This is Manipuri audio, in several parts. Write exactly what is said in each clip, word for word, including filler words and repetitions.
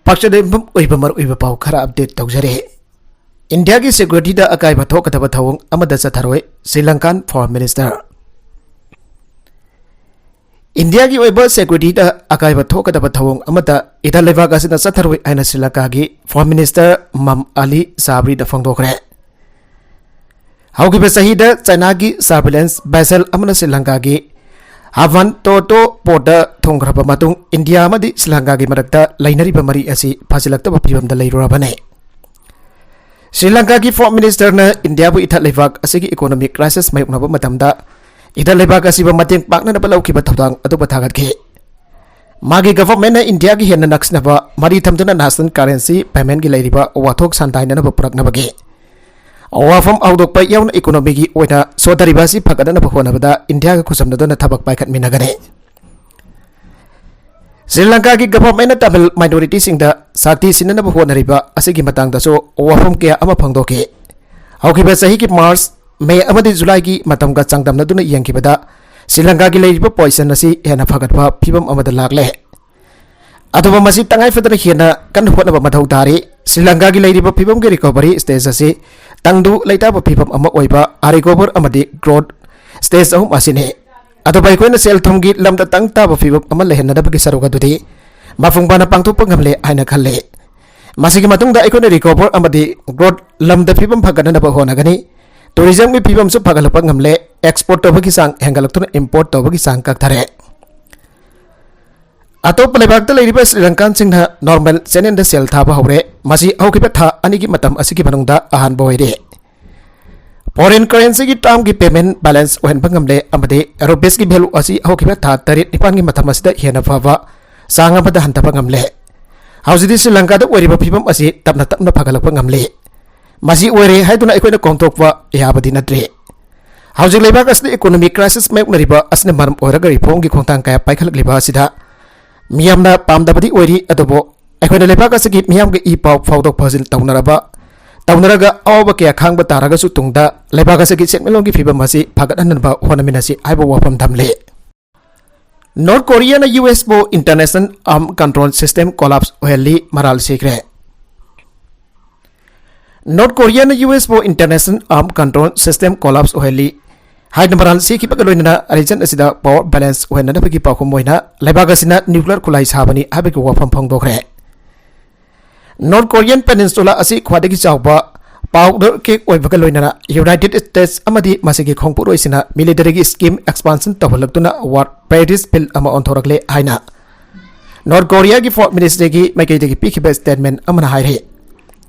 ꯄꯥꯛꯆꯗ ꯌꯨꯝꯐꯝ ꯑꯣꯏꯕ ꯃꯔꯨꯑꯣꯏꯕ ꯄꯥꯎ ꯈꯔ ꯑꯞꯗꯦꯠ ꯇꯧꯖꯔꯤ꯫ ꯏꯟꯗꯤꯌꯥꯒꯤ ꯁꯦꯀ꯭ꯌꯨꯔꯤꯇꯤꯗ ꯑꯀꯥꯏꯕ ꯊꯣꯛꯀꯗꯕ ꯊꯧꯑꯣꯡ ꯑꯃꯗ ꯆꯠꯊꯔꯣꯏ ꯁ꯭ꯔꯤ ꯂꯪꯀꯥꯟ ꯐꯣꯔꯦꯟ ꯃꯤꯅꯤꯁꯇꯔ꯫ ꯏꯟꯗꯤꯌꯥꯒꯤ ꯑꯣꯏꯕ ꯁꯦꯀ꯭ꯌꯨꯔꯤꯇꯤꯗ ꯑꯀꯥꯏꯕ ꯊꯣꯛꯀꯗꯕ ꯊꯧꯑꯣꯡ ꯑꯃꯗ ꯏꯊꯠ ꯂꯩꯕꯥꯛ ꯑꯁꯤꯅ ꯆꯠꯊꯔꯣꯏ ꯍꯥꯏꯅ ꯁ꯭ꯔꯤ ꯂꯪꯀꯥꯒꯤ ꯐꯣꯔꯦꯟ ꯃꯤꯅꯤꯁꯇꯔ ꯃꯝ ꯑꯂꯤ ꯁꯥꯕ꯭ꯔꯤꯗ ꯐꯣꯡꯗꯣꯛꯈ꯭ꯔꯦ꯫ ꯍꯧꯈꯤꯕ ꯆꯍꯤꯗ ꯆꯥꯏꯅꯥꯒꯤ ꯁꯔꯚꯤꯂꯦꯟꯁ ꯚꯦꯁꯦꯜ ꯑꯃꯅ ꯁ꯭ꯔꯤ ꯂꯪꯀꯥꯒꯤ ꯍꯥꯚꯟ ꯇꯣꯇꯣ ꯄꯣꯔꯠꯇ ꯊꯨꯡꯈ꯭ꯔꯕ ꯃꯇꯨꯡ ꯏꯟꯗꯤꯌꯥ ꯑꯃꯗꯤ ꯁ꯭ꯔꯤ ꯂꯪꯀꯥꯒꯤ ꯃꯔꯛꯇ ꯂꯩꯅꯔꯤꯕ ꯃꯔꯤ ꯑꯁꯤ ꯐꯖꯤꯜꯂꯛꯇꯕ ꯐꯤꯕꯝꯗ ꯂꯩꯔꯨꯔꯕꯅꯤ꯫ ꯁ꯭ꯔꯤ ꯂꯪꯀꯥꯒꯤ ꯐꯣꯔꯦꯟ ꯃꯤꯅꯤꯁꯇꯔꯅ ꯏꯟꯗꯤꯌꯥꯕꯨ ꯏꯊꯠ ꯂꯩꯕꯥꯛ ꯑꯁꯤꯒꯤ ꯏꯀꯣꯅꯣꯃꯤꯛ ꯀ꯭ꯔꯥꯏꯁꯤꯁ ꯃꯥꯌꯣꯛꯅꯕ ꯃꯇꯝꯗ ꯏꯊꯠ ꯂꯩꯕꯥꯛ ꯑꯁꯤꯕꯨ ꯃꯇꯦꯡ ꯄꯥꯡꯅꯅꯕ ꯂꯧꯈꯤꯕ ꯊꯧꯗꯥꯡ ꯑꯗꯨꯕꯨ ꯊꯥꯒꯠꯈꯤ꯫ ꯃꯥꯒꯤ ꯒꯚꯔꯟꯃꯦꯟꯠꯅ ꯏꯟꯗꯤꯌꯥꯒꯤ ꯍꯦꯟꯅ ꯅꯛꯁꯤꯟꯅꯕ ꯃꯔꯤ ꯊꯝꯗꯨꯅ ꯅꯦꯁꯅꯦꯜ ꯀꯔꯦꯟꯁꯤ ꯄꯦꯃꯦꯟꯠꯀꯤ ꯂꯩꯔꯤꯕ ꯋꯥꯊꯣꯛ ꯁꯥꯟꯗꯥꯏꯅꯅꯕ ꯄꯨꯔꯛꯅꯕꯒꯤ ꯋꯥꯐꯝ ꯍꯧꯗꯣꯛꯄ ꯌꯥꯎꯅ ꯏꯀꯣꯅꯣꯃꯤꯒꯤ ꯑꯣꯏꯅ ꯁꯣꯊꯔꯤꯕ ꯑꯁꯤ ꯐꯒꯠꯅꯅꯕ ꯍꯣꯠꯅꯕꯗ ꯏꯟꯗꯤꯌꯥꯒ ꯈꯨꯠꯁꯝꯅꯗꯨꯅ ꯊꯕꯛ ꯄꯥꯏꯈꯠꯃꯤꯟꯅꯒꯅꯤ꯫ ꯁ꯭ꯔꯤ ꯂꯪꯀꯥꯒꯤ ꯒꯚꯔꯟꯃꯦꯟꯠꯅ ꯇꯥꯃꯤꯜ ꯃꯥꯏꯅꯣꯔꯤꯇꯤꯁꯤꯡꯗ ꯁꯛꯇꯤ ꯁꯤꯟꯅꯅꯕ ꯍꯣꯠꯅꯔꯤꯕ ꯑꯁꯤꯒꯤ ꯃꯇꯥꯡꯗꯁꯨ ꯋꯥꯐꯝ ꯀꯌꯥ ꯑꯃ ꯐꯣꯡꯗꯣꯛꯈꯤ꯫ ꯍꯧꯈꯤꯕ ꯆꯍꯤꯒꯤ ꯃꯥꯔꯆ, ꯃꯦ ꯑꯃꯗꯤ ꯖꯨꯂꯥꯏꯒꯤ ꯃꯇꯝꯒ ꯆꯥꯡꯗꯝꯅꯗꯨꯅ ꯌꯦꯡꯈꯤꯕꯗ ꯁ꯭ꯔꯤ ꯂꯪꯀꯥꯒꯤ ꯂꯩꯔꯤꯕ ꯄꯣꯖꯤꯁꯟ ꯑꯁꯤ ꯍꯦꯟꯅ ꯐꯒꯠꯄ ꯐꯤꯕꯝ ꯑꯃꯗ ꯂꯥꯛꯂꯦ꯫ ꯑꯗꯨꯕꯨ ꯃꯁꯤ ꯇꯉꯥꯏ ꯐꯗꯅ ꯍꯦꯟꯅ ꯀꯟꯅ ꯍꯣꯠꯅꯕ ꯃꯊꯧ ꯇꯥꯔꯤ꯫ ꯁ꯭ꯔꯤ ꯂꯪꯀꯥꯒꯤ ꯂꯩꯔꯤꯕ ꯐꯤꯕꯝꯒꯤ ꯔꯤꯀꯣꯚꯔꯤ ꯁ꯭ꯇꯦꯖ ꯑꯁꯤ ꯇꯪꯗꯨ ꯂꯩꯇꯥꯕ ꯐꯤꯕꯝ ꯑꯃ ꯑꯣꯏꯕ ꯑꯔꯤꯀꯣꯚꯔ ꯑꯃꯗꯤ ꯒ꯭ꯔꯣꯊ ꯁ꯭ꯇꯦꯖ ꯑꯍꯨꯝ ꯑꯁꯤꯅꯤ꯫ ꯑꯗꯨꯕꯨ ꯑꯩꯈꯣꯏꯅ ꯁꯦꯜ ꯊꯨꯝꯒꯤ ꯂꯝꯗ ꯇꯪ ꯇꯥꯕ ꯐꯤꯕꯝ ꯑꯃ ꯂꯩꯍꯟꯅꯗꯕꯒꯤ ꯁꯔꯨꯛ ꯑꯗꯨꯗꯤ ꯃꯄꯨꯡ ꯐꯥꯅ ꯄꯥꯡꯊꯣꯛꯄ ꯉꯝꯂꯦ ꯍꯥꯏꯅ ꯈꯜꯂꯤ꯫ ꯃꯁꯤꯒꯤ ꯃꯇꯨꯡꯗ ꯑꯩꯈꯣꯏꯅ ꯔꯤꯀꯣꯚꯔ ꯑꯃꯗꯤ ꯒ꯭ꯔꯣꯊ ꯂꯝꯗ ꯐꯤꯕꯝ ꯐꯒꯠꯅꯅꯕ ꯍꯣꯠꯅꯒꯅꯤ꯫ ꯇꯨꯔꯤꯖꯝꯒꯤ ꯐꯤꯕꯝꯁꯨ ꯐꯒꯠꯂꯛꯄ ꯉꯝꯂꯦ꯫ ꯑꯦꯛꯁꯄꯣꯔꯠ ꯇꯧꯕꯒꯤ ꯆꯥꯡ ꯍꯦꯟꯒꯠꯂꯛꯇꯨꯅ ꯏꯝꯄꯣꯔꯠ ꯇꯧꯕꯒꯤ ꯆꯥꯡ ꯀꯛꯊꯔꯦ꯫ ꯑꯇꯣꯞꯄ ꯂꯩꯕꯥꯛꯇ ꯂꯩꯔꯤꯕ ꯁ꯭ꯔꯤ ꯂꯪꯀꯥꯟꯁꯤꯡꯅ ꯅꯣꯔꯃꯦꯜ ꯆꯦꯅꯦꯜꯗ ꯁꯦꯜ ꯊꯥꯕ ꯍꯧꯔꯦ꯫ ꯃꯁꯤ ꯍꯧꯈꯤꯕ ꯊꯥ ꯑꯅꯤꯒꯤ ꯃꯇꯝ ꯑꯁꯤꯒꯤ ꯃꯅꯨꯡꯗ ꯑꯍꯥꯟꯕ ꯑꯣꯏꯔꯦ꯫ ꯐꯣꯔꯦꯟ ꯀꯔꯦꯟꯁꯤꯒꯤ ꯇꯥꯔꯝꯒꯤ ꯄꯦꯃꯦꯟꯠ ꯕꯦꯂꯦꯟꯁ ꯑꯣꯏꯍꯟꯕ ꯉꯝꯂꯦ ꯑꯃꯗꯤ ꯔꯨꯄꯤꯁꯀꯤ ꯚꯦꯂꯨ ꯑꯁꯤ ꯍꯧꯈꯤꯕ ꯊꯥ ꯇꯔꯦꯠ ꯅꯤꯄꯥꯟꯒꯤ ꯃꯇꯝ ꯑꯁꯤꯗ ꯍꯦꯟꯅ ꯐꯕ ꯆꯥꯡ ꯑꯃꯗ ꯍꯟꯊꯕ ꯉꯝꯂꯦ꯫ ꯍꯧꯖꯤꯛꯇꯤ ꯁ꯭ꯔꯤ ꯂꯪꯀꯥꯗ ꯑꯣꯏꯔꯤꯕ ꯐꯤꯕꯝ ꯑꯁꯤ ꯇꯞꯅ ꯇꯞꯅ ꯐꯒꯠꯂꯛꯄ ꯉꯝꯂꯦ꯫ ꯃꯁꯤ ꯑꯣꯏꯔꯦ ꯍꯥꯏꯗꯨꯅ ꯑꯩꯈꯣꯏꯅ ꯀꯣꯝꯊꯣꯛꯄ ꯌꯥꯕꯗꯤ ꯅꯠꯇ꯭ꯔꯦ꯫ ꯍꯧꯖꯤꯛ ꯂꯩꯕꯥꯛ ꯑꯁꯤꯗ ꯏꯀꯣꯅꯣꯃꯤꯛ ꯀ꯭ꯔꯥꯏꯁꯤꯁ ꯃꯥꯌꯣꯛꯅꯔꯤꯕ ꯑꯁꯤꯅ ꯃꯔꯝ ꯑꯣꯏꯔꯒ ꯔꯤꯐꯣꯔꯝꯒꯤ ꯈꯣꯡꯊꯥꯡ ꯀꯌꯥ ꯄꯥꯏꯈꯠꯂꯛꯂꯤꯕ ꯑꯁꯤꯗ ꯃꯤꯌꯥꯝꯅ ꯄꯥꯝꯗꯕꯗꯤ ꯑꯣꯏꯔꯤ꯫ ꯑꯗꯨꯕꯨ ꯑꯩꯈꯣꯏꯅ ꯂꯩꯕꯥꯛ ꯑꯁꯤꯒꯤ ꯃꯤꯌꯥꯝꯒ ꯏ ꯄꯥꯎ ꯐꯥꯎꯗꯣꯛ ꯐꯥꯎꯖꯤꯟ ꯇꯧꯅꯔꯕ, ꯇꯧꯅꯔꯒ ꯑꯋꯥꯕ ꯀꯌꯥ ꯈꯥꯡꯕ ꯇꯥꯔꯒꯁꯨ ꯇꯨꯡꯗ ꯂꯩꯕꯥꯛ ꯑꯁꯤꯒꯤ ꯁꯦꯟꯃꯤꯠꯂꯣꯟꯒꯤ ꯐꯤꯕꯝ ꯑꯁꯤ ꯐꯒꯠꯍꯟꯅꯕ ꯍꯣꯠꯅꯃꯤꯟꯅꯁꯤ ꯍꯥꯏꯕ ꯋꯥꯐꯝ ꯊꯝꯂꯤ꯫ ꯅꯣꯔꯠ ꯀꯣꯔꯤꯌꯥꯅ ꯌꯨ ꯑꯦꯁꯄꯨ international arm control system collapse ꯑꯣꯏꯍꯜꯂꯤ, ꯃꯔꯥꯜ ꯁꯤꯈ꯭ꯔꯦ꯫ ꯅꯣꯔꯠ ꯀꯣꯔꯤꯌꯥꯅ ꯌꯨ ꯑꯦꯁꯄꯨ international arm control system collapse ꯑꯣꯏꯍꯜꯂꯤ ꯍꯥꯏꯅ ꯃꯔꯥꯜ ꯁꯤꯈꯤꯕꯒ ꯂꯣꯏꯅꯅ ꯔꯤꯖꯟ ꯑꯁꯤꯗ ꯄꯥꯋꯔ ꯕꯦꯂꯦꯟꯁ ꯑꯣꯏꯍꯟꯅꯅꯕꯒꯤ ꯄꯥꯎꯈꯨꯝ ꯑꯣꯏꯅ ꯂꯩꯕꯥꯛ ꯑꯁꯤꯅ ꯅ꯭ꯌꯨꯀ꯭ꯂꯤꯌꯔ ꯈꯨꯠꯂꯥꯏ ꯁꯥꯕꯅꯤ ꯍꯥꯏꯕꯒꯤ ꯋꯥꯐꯝ ꯐꯣꯡꯗꯣꯛꯈ꯭ꯔꯦ꯫ ꯅꯣꯔꯠ ꯀꯣꯔꯤꯌꯥꯟ ꯄꯦꯅꯤꯟꯁꯨꯂꯥ ꯑꯁꯤ ꯈ꯭ꯋꯥꯏꯗꯒꯤ ꯆꯥꯎꯕ ꯄꯥꯎꯗꯔ ꯀꯦꯛ ꯑꯣꯏꯕꯒ ꯂꯣꯏꯅꯅ ꯌꯨꯅꯥꯏꯇꯦꯗ ꯁ꯭ꯇꯦꯠꯁ ꯑꯃꯗꯤ ꯃꯁꯤꯒꯤ ꯈꯣꯡꯄꯣꯠꯂꯣꯏꯁꯤꯅ ꯃꯤꯂꯤꯇꯔꯤꯒꯤ ꯁ꯭ꯀꯤꯝ ꯑꯦꯛꯁꯄꯥꯟꯁꯟ ꯇꯧꯍꯜꯂꯛꯇꯨꯅ ꯋꯥꯔ ꯄꯦꯔꯤꯁ ꯕꯤꯜ ꯑꯃ ꯑꯣꯟꯊꯣꯔꯛꯂꯦ ꯍꯥꯏꯅ ꯅꯣꯔꯠ ꯀꯣꯔꯤꯌꯥꯒꯤ ꯐꯣꯔꯦꯟ ꯃꯤꯅꯤꯁꯇ꯭ꯔꯤꯒꯤ ꯃꯥꯏꯀꯩꯗꯒꯤ ꯄꯤꯈꯤꯕ ꯁ꯭ꯇꯦꯠꯃꯦꯟ ꯑꯃꯅ ꯍꯥꯏꯔꯤ꯫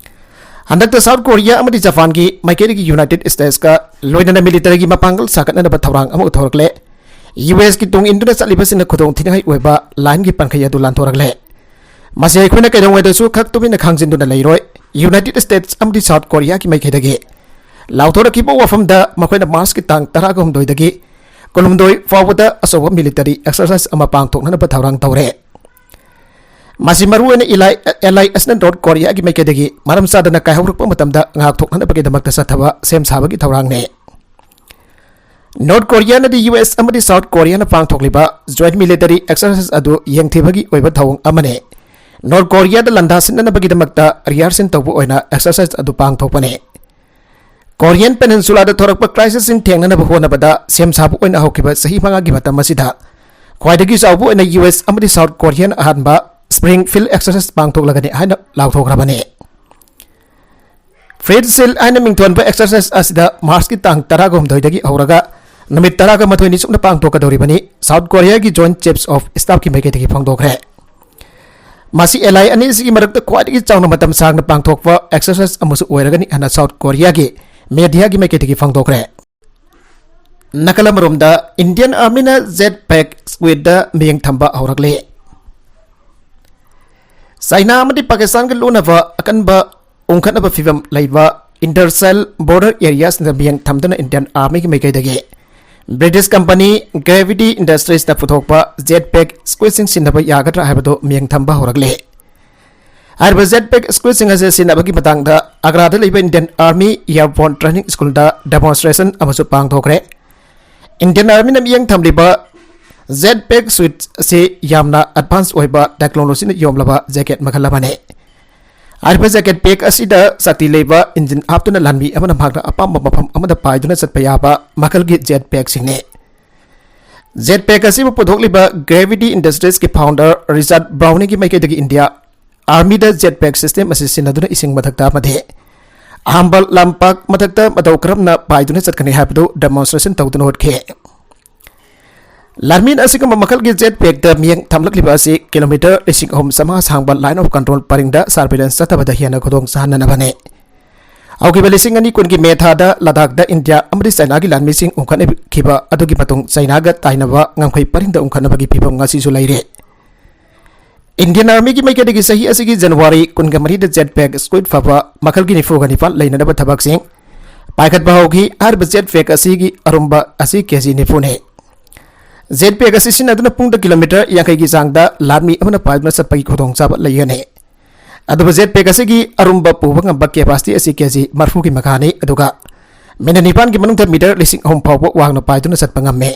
ꯍꯟꯗꯛꯇ ꯁꯥꯎꯠ ꯀꯣꯔꯤꯌꯥ ꯑꯃꯗꯤ ꯖꯄꯥꯟꯒꯤ ꯃꯥꯏꯀꯩꯗꯒꯤ ꯌꯨꯅꯥꯏꯇꯦꯗ ꯁ꯭ꯇꯦꯠꯁꯀ ꯂꯣꯏꯅꯅ ꯃꯤꯂꯤꯇꯔꯤꯒꯤ ꯃꯄꯥꯡꯒꯜ ꯁꯥꯒꯠꯅꯅꯕ ꯊꯧꯔꯥꯡ ꯑꯃ ꯎꯠꯊꯣꯔꯛꯂꯦ꯫ ꯌꯨ ꯑꯦꯁꯀꯤ ꯇꯨꯡ ꯏꯟꯗꯨꯅ ꯆꯠꯂꯤꯕꯁꯤꯡꯅ ꯈꯨꯗꯣꯡ ꯊꯤꯅꯤꯡꯉꯥꯏ ꯑꯣꯏꯕ ꯂꯥꯏꯟꯒꯤ ꯄꯟꯈꯩ ꯑꯗꯨ ꯂꯥꯟꯊꯣꯔꯛꯂꯦ꯫ ꯃꯁꯤ ꯑꯩꯈꯣꯏꯅ ꯀꯩꯗꯧꯉꯩꯗꯁꯨ ꯈꯛ ꯇꯨꯃꯤꯟꯅ ꯈꯥꯡꯖꯤꯟꯗꯨꯅ ꯂꯩꯔꯣꯏ꯫ ꯌꯨꯅꯥꯏꯇꯦꯗ ꯁ꯭ꯇꯦꯠꯁ ꯑꯃꯗꯤ ꯁꯥꯎꯠ ꯀꯣꯔꯤꯌꯥꯒꯤ ꯃꯥꯏꯀꯩꯗꯒꯤ ꯂꯥꯎꯊꯣꯔꯛꯈꯤꯕ ꯋꯥꯐꯝꯗ ꯃꯈꯣꯏꯅ ꯃꯥꯔꯆꯀꯤ ꯇꯥꯡ ꯇꯔꯥꯒ ꯍꯨꯝꯗꯣꯏꯗꯒꯤ ꯀꯨꯟꯍꯨꯝꯗꯣꯏ ꯐꯥꯎꯕꯗ ꯑꯆꯧꯕ ꯃꯤꯂꯤꯇꯔꯤ ꯑꯦꯛꯁꯔꯁꯥꯏꯁ ꯑꯃ ꯄꯥꯡꯊꯣꯛꯅꯅꯕ ꯊꯧꯔꯥꯡ ꯇꯧꯔꯦ꯫ ꯃꯁꯤ ꯃꯔꯨꯑꯣꯏꯅ ꯏꯂꯥꯏ, ꯑꯦꯂꯥꯏ ꯑꯁꯤꯅ ꯅꯣꯔꯠ ꯀꯣꯔꯤꯌꯥꯒꯤ ꯃꯥꯏꯀꯩꯗꯒꯤ ꯃꯔꯝ ꯆꯥꯗꯅ ꯀꯥꯏꯍꯧꯔꯛꯄ ꯃꯇꯝꯗ ꯉꯥꯛꯊꯣꯛꯅꯅꯕꯒꯤꯗꯃꯛꯇ ꯆꯠꯊꯕ ꯁꯦꯝ ꯁꯥꯕꯒꯤ ꯊꯧꯔꯥꯡꯅꯤ꯫ ꯅꯣꯔꯠ ꯀꯣꯔꯤꯌꯥꯅꯗꯤ ꯌꯨ ꯑꯦꯁ ꯑꯃꯗꯤ ꯁꯥꯎꯠ ꯀꯣꯔꯤꯌꯥꯅ ꯄꯥꯡꯊꯣꯛꯂꯤꯕ ꯖꯣꯏꯟꯠ ꯃꯤꯂꯤꯇꯔꯤ ꯑꯦꯛꯁꯔꯁꯥꯏꯁ ꯑꯗꯨ ꯌꯦꯡꯊꯤꯕꯒꯤ ꯑꯣꯏꯕ ꯊꯧꯑꯣꯡ ꯑꯃꯅꯤ꯫ ꯅꯣꯔꯠ ꯀꯣꯔꯤꯌꯥꯗ ꯂꯥꯟꯗꯥꯁꯤꯟꯅꯅꯕꯒꯤꯗꯃꯛꯇ ꯔꯤꯍꯥꯔꯁꯦꯜ ꯇꯧꯕ ꯑꯣꯏꯅ ꯑꯦꯛꯁꯔꯁꯥꯏꯁ ꯑꯗꯨ ꯄꯥꯡꯊꯣꯛꯄꯅꯤ꯫ ꯀꯣꯔꯤꯌꯟ ꯄꯦꯅꯤꯟꯁꯨꯂꯥꯗ ꯊꯣꯔꯛꯄ ꯀ꯭ꯔꯥꯏꯁꯤꯁꯁꯤꯡ ꯊꯦꯡꯅꯅꯕ ꯍꯣꯠꯅꯕꯗ ꯁꯦꯝ ꯁꯥꯕ ꯑꯣꯏꯅ ꯍꯧꯈꯤꯕ ꯆꯍꯤ ꯃꯉꯥꯒꯤ ꯃꯇꯝ ꯑꯁꯤꯗ ꯈ꯭ꯋꯥꯏꯗꯒꯤ ꯆꯥꯎꯕ ꯑꯣꯏꯅ ꯌꯨ ꯑꯦꯁ ꯑꯃꯗꯤ ꯁꯥꯎꯠ ꯀꯣꯔꯤꯌꯥꯅ ꯑꯍꯥꯟꯕ ꯁ꯭ꯄ꯭ꯔꯤꯡ ꯐꯤꯜꯗ ꯑꯦꯛꯁꯔꯁꯥꯏꯁ ꯄꯥꯡꯊꯣꯛꯂꯒꯅꯤ ꯍꯥꯏꯅ ꯂꯥꯎꯊꯣꯛꯈ꯭ꯔꯕꯅꯤ꯫ ꯐ꯭ꯔꯤꯠ ꯁꯤꯜ ꯍꯥꯏꯅ ꯃꯤꯡꯊꯣꯟꯕ ꯑꯦꯛꯁꯔꯁꯥꯏꯁ ꯑꯁꯤꯗ ꯃꯥꯔꯆꯀꯤ ꯇꯥꯡ ꯇꯔꯥꯒ ꯍꯨꯝꯗꯣꯏꯗꯒꯤ ꯍꯧꯔꯒ ꯅꯨꯃꯤꯠ ꯇꯔꯥꯒ ꯃꯥꯊꯣꯏꯅꯤ ꯆꯨꯞꯅ ꯄꯥꯡꯊꯣꯛꯀꯗꯧꯔꯤꯕꯅꯤ꯫ ꯁꯥꯎꯠ ꯀꯣꯔꯤꯌꯥꯒꯤ ꯖꯣꯏꯟꯠ ꯆꯤꯐꯁ ꯑꯣꯐ ꯁ꯭ꯇꯥꯐꯀꯤ ꯃꯥꯏꯀꯩꯗꯒꯤ ꯐꯣꯡꯗꯣꯛꯈ꯭ꯔꯦ꯫ ꯃꯁꯤ ꯑꯦꯂꯥꯏ ꯑꯅꯤꯁꯤꯒꯤ ꯃꯔꯛꯇ ꯈ꯭ꯋꯥꯏꯗꯒꯤ ꯆꯥꯎꯅ ꯃꯇꯝ ꯁꯥꯡꯅ ꯄꯥꯡꯊꯣꯛꯄ ꯑꯦꯛꯁꯔꯁꯥꯏꯁ ꯑꯃꯁꯨ ꯑꯣꯏꯔꯒꯅꯤ ꯍꯥꯏꯅ ꯁꯥꯎꯠ ꯀꯣꯔꯤꯌꯥꯒꯤ ꯃꯦꯗꯤꯌꯥꯒꯤ ꯃꯥꯏꯀꯩꯗꯒꯤ ꯐꯣꯡꯗꯣꯛꯈ꯭ꯔꯦ꯫ ꯅꯥꯀꯜ ꯑꯃꯔꯣꯝꯗ, ꯏꯟꯗꯤꯌꯟ ꯑꯥꯔꯃꯤꯅ ꯖꯦꯠ ꯄꯦꯛ ꯁ꯭ꯀ꯭ꯋꯤꯗ ꯃꯤꯠꯌꯦꯡ ꯊꯝꯕ ꯍꯧꯔꯛꯂꯦ꯫ ꯆꯥꯏꯅꯥ ꯑꯃꯗꯤ ꯄꯥꯀꯤꯁꯇꯥꯟꯒ ꯂꯣꯟꯅꯕ ꯑꯀꯟꯕ ꯎꯪꯈꯠꯅꯕ ꯐꯤꯕꯝ ꯂꯩꯕ ꯏꯟꯇꯔꯁꯦꯜ ꯕꯣꯔꯗꯔ ꯑꯦꯔꯤꯌꯥꯁꯤꯡꯗ ꯃꯤꯠꯌꯦꯡ ꯊꯝꯗꯨꯅ ꯏꯟꯗꯤꯌꯟ ꯑꯥꯔꯃꯤꯒꯤ ꯃꯥꯏꯀꯩꯗꯒꯤ ꯕ꯭ꯔꯤꯇꯤꯁ ꯀꯝꯄꯅꯤ ꯒ꯭ꯔꯦꯚꯤꯇꯤ ꯏꯟꯗꯁꯇ꯭ꯔꯤꯁꯇ ꯄꯨꯊꯣꯛꯄ ꯖꯦꯠ ꯄꯦꯛ ꯁ꯭ꯀ꯭ꯋꯤꯗꯁꯤꯡ ꯁꯤꯟꯅꯕ ꯌꯥꯒꯗ꯭ꯔꯥ ꯍꯥꯏꯕꯗꯨ ꯃꯤꯠꯌꯦꯡ ꯊꯝꯕ ꯍꯧꯔꯛꯂꯦ꯫ ꯍꯥꯏꯔꯤꯕ ꯖꯦꯠ ꯄꯦꯛ ꯁ꯭ꯀ꯭ꯋꯤꯗꯁꯤꯡ ꯑꯁꯤ ꯁꯤꯖꯤꯟꯅꯕꯒꯤ ꯃꯇꯥꯡꯗ ꯑꯒ꯭ꯔꯥꯗ ꯂꯩꯕ ꯏꯟꯗꯤꯌꯟ ꯑꯥꯔꯃꯤ ꯑꯦꯌꯔꯕꯣꯔꯟ ꯇ꯭ꯔꯦꯅꯤꯡ ꯁ꯭ꯀꯨꯜꯗ ꯗꯦꯃꯣꯟꯁꯇ꯭ꯔꯦꯁꯟ ꯑꯃꯁꯨ ꯄꯥꯡꯊꯣꯛꯈ꯭ꯔꯦ꯫ ꯏꯟꯗꯤꯌꯟ ꯑꯥꯔꯃꯤꯅ ꯃꯤꯠꯌꯦꯡ ꯊꯝꯂꯤꯕ Jetpack Suite ꯑꯁꯤ ꯌꯥꯝꯅ ꯑꯦꯗꯚꯥꯟꯁ ꯑꯣꯏꯕ ꯇꯦꯛꯅꯣꯂꯣꯖꯤꯅ ꯌꯣꯝꯂꯕ ꯖꯦꯀꯦꯠ ꯃꯈꯜ ꯑꯃꯅꯤ꯫ ꯍꯥꯏꯔꯤꯕ ꯖꯦꯀꯦꯠ ꯄꯦꯛ ꯑꯁꯤꯗ ꯁꯛꯇꯤ ꯂꯩꯕ ꯏꯟꯖꯤꯟ ꯍꯥꯞꯇꯨꯅ ꯂꯥꯟꯃꯤ ꯑꯃꯅ ꯃꯍꯥꯛꯅ ꯑꯄꯥꯝꯕ ꯃꯐꯝ ꯑꯃꯗ ꯄꯥꯏꯗꯨꯅ ꯆꯠꯄ ꯌꯥꯕ ꯃꯈꯜꯒꯤ ꯖꯦꯠ ꯄꯦꯛꯁꯤꯡꯅꯤ꯫ ꯖꯦꯠ ꯄꯦꯛ ꯑꯁꯤꯕꯨ ꯄꯨꯊꯣꯛꯂꯤꯕ Gravity Industries ꯀꯤ ꯐꯥꯎꯟꯗꯔ ꯔꯤꯆꯥꯔꯗ ꯕ꯭ꯔꯥꯎꯅꯤꯒꯤ ꯃꯥꯏꯀꯩꯗꯒꯤ ꯏꯟꯗꯤꯌꯥ ꯑꯥꯔꯃꯤꯗ ꯖꯦꯠ ꯄꯦꯛ ꯁꯤꯁꯇꯦꯝ ꯑꯁꯤ ꯁꯤꯖꯤꯟꯅꯗꯨꯅ ꯏꯁꯤꯡ ꯃꯊꯛꯇ ꯑꯃꯗꯤ ꯑꯍꯥꯝꯕ ꯂꯝꯄꯥꯛ ꯃꯊꯛꯇ ꯃꯇꯧ ꯀꯔꯝꯅ ꯄꯥꯏꯗꯨꯅ ꯆꯠꯀꯅꯤ ꯍꯥꯏꯕꯗꯨ ꯗꯦꯃꯣꯟꯁꯇ꯭ꯔꯦꯁꯟ ꯇꯧꯗꯨꯅ ꯎꯠꯈꯤ꯫ ꯂꯥꯟꯃꯤꯅ ꯑꯁꯤꯒꯨꯝꯕ ꯃꯈꯜꯒꯤ ꯖꯦꯠ ꯄꯦꯛꯇ ꯃꯤꯠꯌꯦꯡ ꯊꯝꯂꯛꯂꯤꯕ ꯑꯁꯤ ꯀꯤꯂꯣꯃꯤꯇꯔ ꯂꯤꯁꯤꯡ ꯑꯍꯨꯝ ꯆꯥꯝꯃꯉꯥ ꯁꯥꯡꯕ ꯂꯥꯏꯟ ꯑꯣꯐ ꯀꯟꯇ꯭ꯔꯣꯜ ꯄꯔꯤꯡꯗ ꯁꯔꯚꯤꯂꯦꯟꯁ ꯆꯠꯊꯕꯗ ꯍꯦꯟꯅ ꯈꯨꯗꯣꯡ ꯆꯥꯍꯟꯅꯅꯕꯅꯤ꯫ ꯍꯧꯈꯤꯕ ꯂꯤꯁꯤꯡ ꯑꯅꯤ ꯀꯨꯟꯒꯤ ꯃꯦ ꯊꯥꯗ ꯂꯗꯥꯈꯇ ꯏꯟꯗꯤꯌꯥ ꯑꯃꯗꯤ ꯆꯥꯏꯅꯥꯒꯤ ꯂꯥꯟꯃꯤꯁꯤꯡ ꯎꯪꯈꯠꯅꯈꯤꯕ ꯑꯗꯨꯒꯤ ꯃꯇꯨꯡ ꯆꯥꯏꯅꯥꯒ ꯇꯥꯏꯅꯕ ꯉꯝꯈꯩ ꯄꯔꯤꯡꯗ ꯎꯪꯈꯠꯅꯕꯒꯤ ꯐꯤꯚꯝ ꯉꯁꯤꯁꯨ ꯂꯩꯔꯤ꯫ ꯏꯟꯗꯤꯌꯟ ꯑꯥꯔꯃꯤꯒꯤ ꯃꯥꯏꯀꯩꯗꯒꯤ ꯆꯍꯤ ꯑꯁꯤꯒꯤ ꯖꯅꯋꯥꯔꯤ ꯀꯨꯟꯒ ꯃꯔꯤꯗ ꯖꯦꯠ ꯄꯦꯛ ꯁ꯭ꯀꯨꯏꯠ ꯐꯕ ꯃꯈꯜꯒꯤ ꯅꯤꯐꯨꯒ ꯅꯤꯄꯥꯟ ꯂꯩꯅꯅꯕ ꯊꯕꯛꯁꯤꯡ ꯄꯥꯏꯈꯠꯄ ꯍꯧꯈꯤ꯫ ꯍꯥꯏꯔꯤꯕ ꯖꯦꯠ ꯄꯦꯛ ꯑꯁꯤꯒꯤ ꯑꯔꯨꯝꯕ ꯑꯁꯤ ꯀꯦ ꯖꯤ ꯅꯤꯐꯨꯅꯤ꯫ ꯖꯦꯠ ꯄꯦꯛ ꯑꯁꯤ ꯁꯤꯖꯤꯟꯅꯗꯨꯅ ꯄꯨꯡꯗ ꯀꯤꯂꯣꯃꯤꯇꯔ ꯌꯥꯡꯈꯩꯒꯤ ꯆꯥꯡꯗ ꯂꯥꯟꯃꯤ ꯑꯃꯅ ꯄꯥꯏꯗꯨꯅ ꯆꯠꯄꯒꯤ ꯈꯨꯗꯣꯡꯆꯥꯕ ꯂꯩꯒꯅꯤ꯫ ꯑꯗꯨꯕꯨ ꯖꯦꯠ ꯄꯦꯛ ꯑꯁꯤꯒꯤ ꯑꯔꯨꯝꯕ ꯄꯨꯕ ꯉꯝꯕ ꯀꯦꯄꯥꯁꯤꯇꯤ ꯑꯁꯤ ꯀꯦ ꯖꯤ ꯃꯔꯤꯐꯨꯒꯤ ꯃꯈꯥꯅꯤ꯫ ꯑꯗꯨꯒ ꯃꯤꯅꯠ ꯅꯤꯄꯥꯟꯒꯤ ꯃꯅꯨꯡꯗ ꯃꯤꯇꯔ ꯂꯤꯁꯤꯡ ꯑꯍꯨꯝ ꯐꯥꯎꯕ ꯋꯥꯡꯅ ꯄꯥꯏꯗꯨꯅ ꯆꯠꯄ ꯉꯝꯃꯤ꯫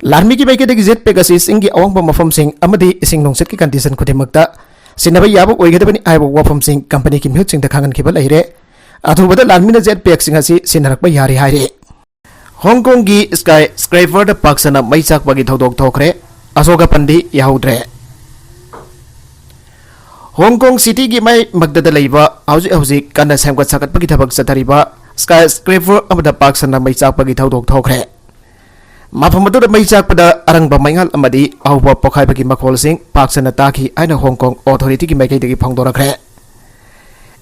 ꯂꯥꯟꯃꯤꯒꯤ ꯃꯥꯏꯀꯩꯗꯒꯤ ꯖꯦꯠ ꯄꯦꯛ ꯑꯁꯤ ꯆꯤꯡꯒꯤ ꯑꯋꯥꯡꯕ ꯃꯐꯝꯁꯤꯡ ꯑꯃꯗꯤ ꯏꯁꯤꯡ ꯅꯨꯡꯁꯤꯠꯀꯤ ꯀꯟꯗꯤꯁꯟ ꯈꯨꯗꯤꯡꯃꯛꯇ ꯁꯤꯟꯅꯕ ꯌꯥꯕ ꯑꯣꯏꯒꯗꯕꯅꯤ ꯍꯥꯏꯕ ꯋꯥꯐꯝꯁꯤꯡ ꯀꯝꯄꯅꯤꯒꯤ ꯃꯤꯍꯨꯠꯁꯤꯡꯗ ꯈꯪꯍꯟꯈꯤꯕ ꯂꯩꯔꯦ꯫ ꯑꯊꯨꯕꯗ ꯂꯥꯟꯃꯤꯅ ꯖꯦꯠ ꯄꯦꯛꯁꯤꯡ ꯑꯁꯤ ꯁꯤꯟꯅꯔꯛꯄ ꯌꯥꯔꯦ ꯍꯥꯏꯔꯦ꯫ ꯍꯣꯡ ꯀꯣꯡꯒꯤ ꯁ꯭ꯀꯥꯏ ꯁ꯭ꯀ꯭ꯔꯦꯄꯔꯗ ꯄꯥꯛ ꯁꯟꯅ ꯃꯩ ꯆꯥꯛꯄꯒꯤ ꯊꯧꯗꯣꯛ ꯊꯣꯛꯈ꯭ꯔꯦ꯫ ꯑꯁꯣꯛ ꯑꯄꯟꯗꯤ ꯌꯥꯍꯧꯗ꯭ꯔꯦ꯫ ꯍꯣꯡ ꯀꯣꯡ ꯁꯤꯇꯤꯒꯤ ꯃꯌꯥꯏꯃꯛꯇꯗ ꯂꯩꯕ ꯍꯧꯖꯤꯛ ꯍꯧꯖꯤꯛ ꯀꯟꯅ ꯁꯦꯝꯒꯠ ꯁꯥꯒꯠꯄꯒꯤ ꯊꯕꯛ ꯆꯠꯊꯔꯤꯕ ꯁ꯭ꯀꯥꯏ ꯁ꯭ꯀ꯭ꯔꯦꯄꯔ ꯑꯃꯗ ꯄꯥꯛ ꯁꯟꯅ ꯃꯩ ꯆꯥꯛꯄꯒꯤ ꯊꯧꯗꯣꯛ ꯊꯣꯛꯈ꯭ꯔꯦ꯫ ꯃꯐꯝ ꯑꯗꯨꯗ ꯃꯩ ꯆꯥꯛꯄꯗ ꯑꯔꯪꯕ ꯃꯩꯉꯥꯜ ꯑꯃꯗꯤ ꯑꯍꯧꯕ ꯄꯣꯈꯥꯏꯕꯒꯤ ꯃꯈꯣꯜꯁꯤꯡ ꯄꯥꯛ ꯁꯟꯅ ꯇꯥꯈꯤ ꯍꯥꯏꯅ ꯍꯣꯡ ꯀꯣꯡ ꯑꯣꯊꯣꯔꯤꯇꯤꯒꯤ ꯃꯥꯏꯀꯩꯗꯒꯤ ꯐꯣꯡꯗꯣꯔꯛꯈ꯭ꯔꯦ꯫